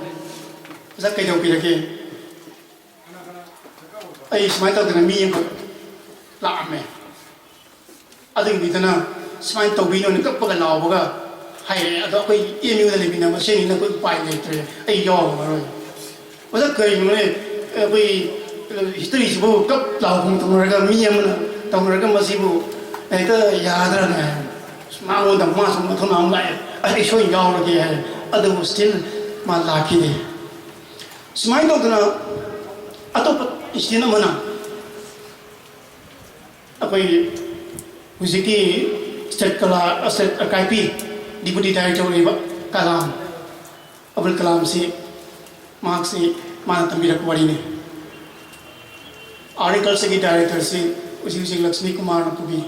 ꯑꯣꯖꯥ, ꯀꯩꯗꯧꯕꯤꯔꯒꯦ? ꯑꯩ ꯁꯨꯃꯥꯏꯅ ꯇꯧꯗꯅ ꯃꯤ ꯑꯃꯈꯛ ꯂꯥꯛꯑꯝꯃꯦ꯫ ꯑꯗꯨꯒꯤ ꯃꯤꯗꯨꯅ ꯁꯨꯃꯥꯏꯅ ꯇꯧꯕꯤꯅꯣꯅ ꯀꯞꯄꯒ ꯂꯥꯎꯕꯒ ꯍꯥꯏꯔꯛꯑꯦ꯫ ꯑꯗꯣ ꯑꯩꯈꯣꯏ ꯑꯦꯝ ꯌꯨꯗ ꯂꯩꯃꯤꯟꯅꯕ ꯃꯁꯦꯟꯅꯤꯅ ꯑꯩꯈꯣꯏ ꯎꯄꯥꯏ ꯂꯩꯇ꯭ꯔꯦ, ꯑꯩ ꯌꯥꯎꯔꯔꯣꯏ꯫ ꯑꯣꯖꯥ, ꯀꯔꯤꯅꯣꯅꯦ? ꯑꯩꯈꯣꯏ ꯍꯤꯁꯇꯔꯤꯁꯤꯕꯨ ꯀꯞ ꯂꯥꯎ ꯇꯧꯅꯔꯒ, ꯃꯤ ꯑꯃꯅ ꯇꯧꯅꯔꯒ, ꯃꯁꯤꯕꯨ ꯍꯦꯛꯇ ꯌꯥꯗ꯭ꯔꯅꯦ ꯍꯥꯏ꯫ ꯃꯉꯣꯟꯗ ꯃꯥꯁꯨ ꯃꯊꯧꯅꯥ ꯑꯃ ꯂꯥꯛꯑꯦ, ꯑꯩ ꯁꯣꯏ ꯌꯥꯎꯔꯒꯦ ꯍꯥꯏ꯫ ꯑꯗꯨꯕꯨ ꯁ꯭ꯇꯤꯜ ꯃꯥ ꯂꯥꯛꯈꯤꯗꯦ꯫ ꯁꯨꯃꯥꯏꯅ ꯇꯧꯗꯅ ꯑꯇꯣꯞꯄ ꯏꯟꯁꯇꯤꯇ꯭ꯌꯨꯠ ꯑꯃꯅ ꯑꯩꯈꯣꯏ ꯍꯧꯖꯤꯛꯀꯤ ꯁ꯭ꯇꯦꯠ ꯀꯂꯥ, ꯁ꯭ꯇꯦꯠ ꯑꯥꯔꯀꯥꯏꯚꯀꯤ ꯗꯤꯄꯨꯇꯤ ꯗꯥꯏꯔꯦꯛꯇꯔ ꯑꯣꯏꯔꯤꯕ ꯀꯂꯥꯝ, ꯑꯕꯨꯜ ꯀꯂꯥꯝꯁꯤ, ꯃꯍꯥꯛꯁꯤ, ꯃꯥꯅ ꯇꯝꯕꯤꯔꯛꯄ ꯋꯥꯔꯤꯅꯤ꯫ ꯑꯥꯔꯠ ꯑꯦꯟ ꯀꯜꯆꯔꯒꯤ ꯗꯥꯏꯔꯦꯛꯇꯔꯁꯤ ꯍꯧꯖꯤꯛ ꯍꯧꯖꯤꯛ ꯂꯛꯁꯃꯤ ꯀꯨꯃꯥꯔꯅ ꯄꯨꯕꯤ꯫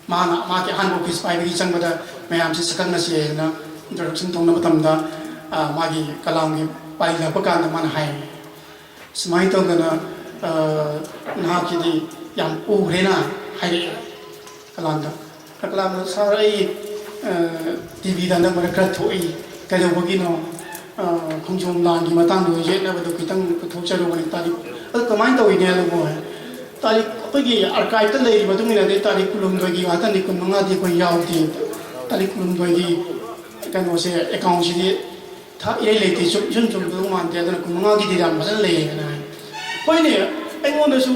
ꯃꯥꯅ ꯃꯥꯒꯤ ꯑꯍꯥꯟꯕ ꯑꯣꯐꯤꯁ ꯄꯥꯏꯕꯒꯤ ꯆꯪꯕꯗ ꯃꯌꯥꯝꯁꯤ ꯁꯛꯈꯪꯅꯁꯤ ꯍꯥꯏꯅ ꯏꯟꯇ꯭ꯔꯣꯗꯛꯁꯟ ꯇꯧꯅꯕ ꯃꯇꯝꯗ, ꯑ, ꯃꯥꯒꯤ ꯀꯂꯥꯝꯒꯤ ꯄꯥꯏ ꯂꯥꯛꯄ ꯀꯥꯟꯗ ꯃꯥꯅ ꯍꯥꯏ, "ꯁꯨꯃꯥꯏꯅ ꯇꯧꯗꯅ, ꯑ, ꯅꯍꯥꯛꯀꯤꯗꯤ ꯌꯥꯝ ꯎꯈ꯭ꯔꯦꯅ" ꯍꯥꯏꯔꯛꯑꯦ ꯀꯂꯥꯝꯗ꯫ ꯀꯂꯥꯝꯅ, "ꯁꯥꯔ, ꯑꯩ, ꯑ, ꯇꯤ ꯚꯤꯗ ꯍꯟꯗꯛ ꯃꯔꯛ ꯈꯔ ꯊꯣꯛꯏ, ꯀꯩꯗꯧꯕꯒꯤꯅꯣ? ꯑ, ꯈꯣꯡꯖꯣꯝ ꯂꯥꯟꯒꯤ ꯃꯇꯥꯡꯗ ꯌꯦꯠꯅꯕꯗꯣ ꯈꯤꯇꯪ ꯄꯨꯊꯣꯛꯆꯔꯨꯕꯅꯤ, ꯇꯥꯔꯤꯛ ꯑꯗꯨ ꯀꯃꯥꯏꯅ ꯇꯧꯔꯤꯅꯦ?" ꯑꯗꯨꯕꯨ ꯍꯥꯏ꯫ ꯇꯥꯔꯤꯛ, ꯑꯩꯈꯣꯏꯒꯤ ꯑꯥꯔꯀꯥꯏꯚꯇ ꯂꯩꯔꯤꯕ ꯃꯇꯨꯡ ꯏꯟꯅꯗꯤ ꯇꯥꯔꯤꯛ ꯀꯨꯟꯍꯨꯝꯗꯣꯏꯒꯤ ꯉꯥꯛꯇꯅꯤ, ꯀꯨꯟꯃꯉꯥꯗꯤ ꯑꯩꯈꯣꯏ ꯌꯥꯎꯗꯦ꯫ ꯇꯥꯔꯤꯛ ꯀꯨꯟꯍꯨꯝꯗꯣꯏꯒꯤ ꯀꯩꯅꯣꯁꯦ, ꯑꯦꯀꯥꯎꯟꯁꯤꯗꯤ ꯊꯥ ꯏꯔꯩ ꯂꯩꯇꯦ, ꯁꯨꯝ ꯏꯆꯨꯝ ꯆꯨꯝꯗꯧ ꯃꯥꯟꯗꯦ, ꯑꯗꯨꯅ ꯀꯨꯟꯃꯉꯥꯒꯤꯗꯤ ꯌꯥꯝ ꯐꯖꯅ ꯂꯩꯌꯦꯅ ꯍꯥꯏ꯫ ꯍꯣꯏꯅꯦ, ꯑꯩꯉꯣꯟꯗꯁꯨ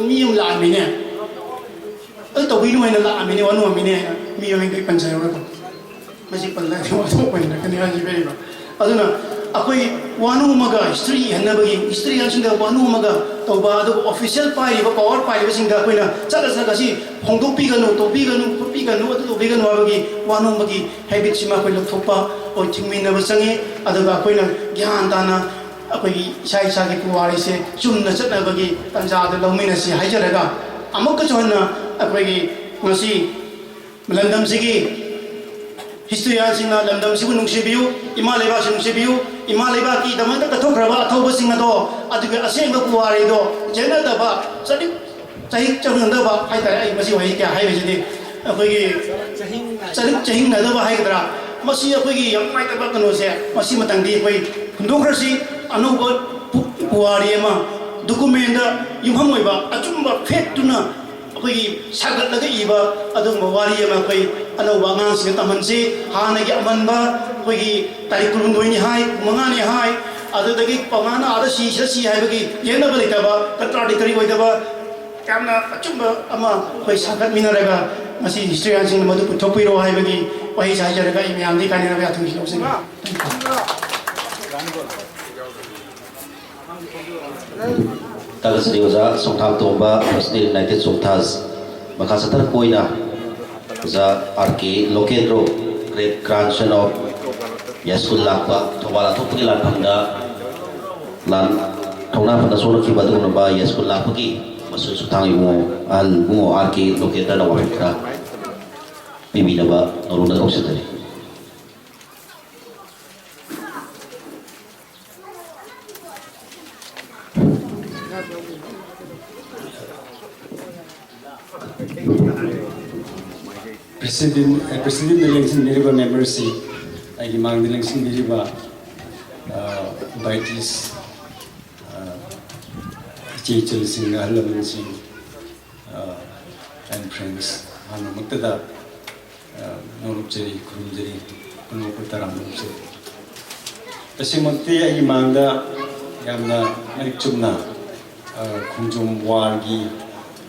ꯃꯤ ꯑꯃ ꯂꯥꯛꯑꯝꯃꯤꯅꯦ, ꯑꯗꯨ ꯇꯧꯕꯤꯅꯨ ꯍꯥꯏꯅ ꯂꯥꯛꯑꯝꯃꯤꯅꯦ, ꯋꯥꯅꯣꯝꯃꯤꯅꯦ ꯍꯥꯏꯅ ꯃꯤ ꯃꯃꯤꯡ ꯀꯔꯤ ꯄꯟꯖꯔꯨꯔꯒ, ꯃꯁꯤ ꯄꯜꯂꯒꯗꯤ ꯋꯥꯊꯣꯛ ꯑꯣꯏꯅꯔꯛꯀꯅꯤ ꯍꯥꯏꯁꯤꯕ꯫ ꯑꯗꯨꯅ ꯑꯩꯈꯣꯏ ꯋꯥꯅꯣꯝꯃꯒ ꯍꯤꯁꯇ꯭ꯔꯤ ꯏꯍꯟꯅꯕꯒꯤ, ꯍꯤꯁꯇ꯭ꯔꯤꯌꯥꯟꯁꯤꯡꯗ ꯋꯥꯅꯣꯝꯃꯒ ꯇꯧꯕ, ꯑꯗꯨꯒ ꯑꯣꯐꯤꯁꯤꯌꯦꯜ ꯄꯥꯏꯔꯤꯕ, ꯄꯥꯋꯔ ꯄꯥꯏꯔꯤꯕꯁꯤꯡꯗ ꯑꯩꯈꯣꯏꯅ ꯆꯠꯂ ꯆꯠꯂꯒ ꯁꯤ ꯍꯣꯡꯗꯣꯛꯄꯤꯒꯅꯨ, ꯇꯧꯕꯤꯒꯅꯨ, ꯈꯣꯠꯄꯤꯒꯅꯨ, ꯑꯗꯨ ꯇꯧꯕꯤꯒꯅꯨ ꯍꯥꯏꯕꯒꯤ ꯋꯥꯅꯣꯝꯕꯒꯤ ꯍꯦꯕꯤꯠꯁꯤꯃ ꯑꯩꯈꯣꯏ ꯂꯧꯊꯣꯛꯄ ꯑꯣꯏ ꯊꯤꯡꯃꯤꯟꯅꯕ ꯆꯪꯉꯤ꯫ ꯑꯗꯨꯒ ꯑꯩꯈꯣꯏꯅ ꯒ꯭ꯌꯥꯟ ꯇꯥꯅ ꯑꯩꯈꯣꯏꯒꯤ ꯏꯁꯥ ꯏꯁꯥꯒꯤ ꯄꯨꯋꯥꯔꯤꯁꯦ ꯆꯨꯝꯅ ꯆꯠꯅꯕꯒꯤ ꯇꯥꯟꯖꯥꯗꯨ ꯂꯧꯃꯤꯟꯅꯁꯤ ꯍꯥꯏꯖꯔꯒ, ꯑꯃꯨꯛꯀꯁꯨ ꯍꯟꯅ ꯑꯩꯈꯣꯏꯒꯤ ꯉꯁꯤ ꯂꯝꯗꯝꯁꯤꯒꯤ ꯍꯤꯁꯇꯣꯔꯤꯌꯥꯟꯁꯤꯡꯅ ꯂꯝꯗꯝꯁꯤꯕꯨ ꯅꯨꯡꯁꯤꯕꯤꯌꯨ, ꯏꯃꯥ ꯂꯩꯕꯥꯛꯁꯤ ꯅꯨꯡꯁꯤꯕꯤꯌꯨ, ꯏꯃꯥ ꯂꯩꯕꯥꯛꯀꯤꯗꯃꯛꯇ ꯀꯠꯊꯣꯛꯈ꯭ꯔꯕ ꯑꯊꯧꯕꯁꯤꯡ ꯑꯗꯣ, ꯑꯗꯨꯒ ꯑꯁꯦꯡꯕ ꯄꯨꯋꯥꯔꯤꯗꯣ ꯌꯦꯠꯅꯗꯕ, ꯆꯍꯤ ꯆꯍꯤ ꯆꯪꯅꯗꯕ ꯍꯥꯏꯇꯥꯔꯦ꯫ ꯑꯩ ꯃꯁꯤ ꯋꯥꯍꯩ ꯀꯌꯥ ꯍꯥꯏꯕꯁꯤꯗꯤ ꯑꯩꯈꯣꯏꯒꯤ ꯆꯔꯤꯛ ꯆꯍꯤꯡꯅꯗꯕ ꯍꯥꯏꯒꯗ꯭ꯔꯥ, ꯃꯁꯤ ꯑꯩꯈꯣꯏꯒꯤ ꯌꯥꯝ ꯅꯨꯡꯉꯥꯏꯇꯕ ꯀꯩꯅꯣꯁꯦ꯫ ꯃꯁꯤ ꯃꯇꯪꯗꯤ ꯑꯩꯈꯣꯏ ꯍꯨꯟꯗꯣꯛꯈ꯭ꯔꯁꯤ, ꯑꯅꯧꯕ ꯄꯨ- ꯄꯨꯋꯥꯔꯤ ꯑꯃ, ꯗꯣꯀꯨꯃꯦꯟꯗ ꯌꯨꯝꯐꯝ ꯑꯣꯏꯕ ꯑꯆꯨꯝꯕ ꯐꯦꯛꯇꯨꯅ ꯑꯩꯈꯣꯏꯒꯤ ꯁꯥꯒꯠꯂꯒ ꯏꯕ ꯑꯗꯨꯒꯨꯝꯕ ꯋꯥꯔꯤ ꯑꯃ ꯑꯩꯈꯣꯏ ꯑꯅꯧꯕ ꯑꯉꯥꯡꯁꯤꯡꯗ ꯇꯝꯍꯟꯁꯤ꯫ ꯍꯥꯟꯅꯒꯤ ꯑꯃꯟꯕ ꯑꯩꯈꯣꯏꯒꯤ ꯇꯥꯔꯤꯛ ꯀꯨꯟꯍꯨꯝꯗꯣꯏꯅꯤ ꯍꯥꯏ, ꯀꯨꯟꯃꯉꯥꯅꯤ ꯍꯥꯏ, ꯑꯗꯨꯗꯒꯤ ꯄꯉꯥꯅ ꯑꯥꯗ ꯁꯤ, ꯁꯤꯗ ꯁꯤ ꯍꯥꯏꯕꯒꯤ ꯌꯦꯠꯅꯕ ꯂꯩꯇꯕ, ꯀꯟꯇ꯭ꯔꯥꯗꯤꯛꯇꯔꯤ ꯑꯣꯏꯗꯕ, ꯌꯥꯝꯅ ꯑꯆꯨꯝꯕ ꯑꯃ ꯑꯩꯈꯣꯏ ꯁꯥꯒꯠꯃꯤꯟꯅꯔꯒ ꯉꯁꯤ ꯍꯤꯁꯇꯣꯔꯤꯌꯥꯟꯁꯤꯡꯅ ꯃꯗꯨ ꯄꯨꯊꯣꯛꯄꯤꯔꯣ ꯍꯥꯏꯕꯒꯤ ꯋꯥꯍꯩꯁꯦ ꯍꯥꯏꯖꯔꯒ ꯑꯩ ꯃꯌꯥꯝꯗꯒꯤ ꯀꯥꯏꯅꯔꯕ ꯌꯥꯊꯪꯁꯤ ꯂꯧꯖꯒꯦ꯫ ꯊꯥꯒꯠꯆꯔꯤ ꯑꯣꯖꯥ ꯁꯣꯡꯊꯥꯝ ꯇꯣꯝꯕ, President United Chomthas꯫ ꯃꯈꯥ ꯆꯠꯊꯔꯛꯄ ꯑꯣꯏꯅ ꯑꯣꯖꯥ R K Lokendro, great grandson of ꯌꯥꯏꯁ꯭ꯀꯨꯜ ꯂꯥꯛꯄ, ꯊꯧꯕꯥꯜ ꯂꯥꯟꯊꯣꯛꯄꯒꯤ ꯂꯥꯟꯐꯝꯗ ꯂꯥꯟ ꯊꯧꯅꯥ ꯐꯅ ꯁꯣꯛꯂꯛꯈꯤꯕ ꯑꯗꯨꯒꯨꯝꯂꯕ ꯌꯥꯏꯁ꯭ꯀꯨꯜ ꯂꯥꯛꯄꯒꯤ ꯃꯁꯨ ꯁꯨꯊꯥꯡ ꯏꯕꯨꯡꯉꯣ, ꯑꯍꯜ ꯏꯕꯨꯡꯉꯣ R K Lokendroꯅ ꯋꯥꯐꯝ ꯈꯔ ꯄꯤꯕꯤꯅꯕ ꯅꯣꯂꯨꯛꯅ ꯀꯧꯖꯗꯔꯤ꯫ President, ꯑꯦ, Presidentꯅ ꯂꯦꯡꯁꯤꯟꯕꯤꯔꯤꯕ memberꯁꯤꯡ, ꯑꯩꯒꯤ ꯃꯥꯡꯗ ꯂꯦꯡꯁꯤꯟꯕꯤꯔꯤꯕ, ꯑ, invitees, ꯑ, ꯏꯆꯦ ꯏꯆꯜꯁꯤꯡ, ꯑꯍꯜ ꯂꯃꯟꯁꯤꯡ, ꯑ, and friends, ꯑꯍꯥꯟꯕꯃꯛꯇꯗ, ꯑ, ꯅꯣꯂꯨꯛꯆꯔꯤ, ꯈꯨꯔꯨꯝꯖꯔꯤ, ꯄꯨꯝꯅꯃꯛꯄꯨ ꯇꯔꯥꯝꯅ ꯑꯣꯛꯆꯔꯤ꯫ ꯇꯁꯦꯡꯃꯛꯇꯤ ꯑꯩꯒꯤ ꯃꯥꯡꯗ ꯌꯥꯝꯅ ꯃꯔꯤꯛ ꯆꯨꯝꯅ, ꯑ, ꯈꯣꯡꯖꯣꯝ warꯒꯤ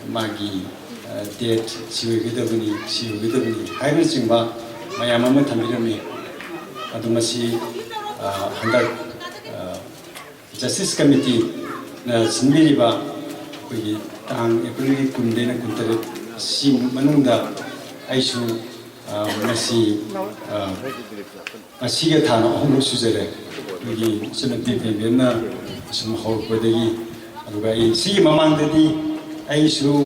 ꯃꯥꯒꯤ, ꯑ, date ꯁꯤ ꯑꯣꯏꯒꯗꯕꯅꯤ, ꯁꯤ ꯑꯣꯏꯒꯗꯕꯅꯤ ꯍꯥꯏꯕꯅꯆꯤꯡꯕ ꯃꯌꯥꯝ ꯑꯃ ꯊꯝꯕꯤꯔꯝꯃꯤ꯫ ꯑꯗꯨ ꯃꯁꯤ, ꯍꯟꯗꯛ ꯖꯁꯇꯤꯁ ꯀꯃꯤꯇꯤꯅ ꯁꯤꯟꯕꯤꯔꯤꯕ ꯑꯩꯈꯣꯏꯒꯤ ꯇꯥꯡ ꯑꯦꯄ꯭ꯔꯤꯜꯒꯤ ꯀꯨꯟꯗꯩꯅ ꯀꯨꯟꯇꯔꯦꯠ ꯑꯁꯤ ꯃꯅꯨꯡꯗ ꯑꯩꯁꯨ ꯃꯁꯤ ꯉꯁꯤꯒ ꯊꯥꯅ ꯑꯍꯨꯝꯂꯛ ꯁꯨꯖꯔꯦ꯫ ꯑꯩꯈꯣꯏꯒꯤ ꯏꯆꯟꯅꯨꯄꯤ ꯕꯦꯝꯕꯦꯝꯅ ꯑꯁꯨꯝ ꯍꯧꯔꯛꯄꯗꯒꯤ, ꯑꯗꯨꯒ ꯑꯩ ꯁꯤꯒꯤ ꯃꯃꯥꯡꯗꯗꯤ ꯑꯩꯁꯨ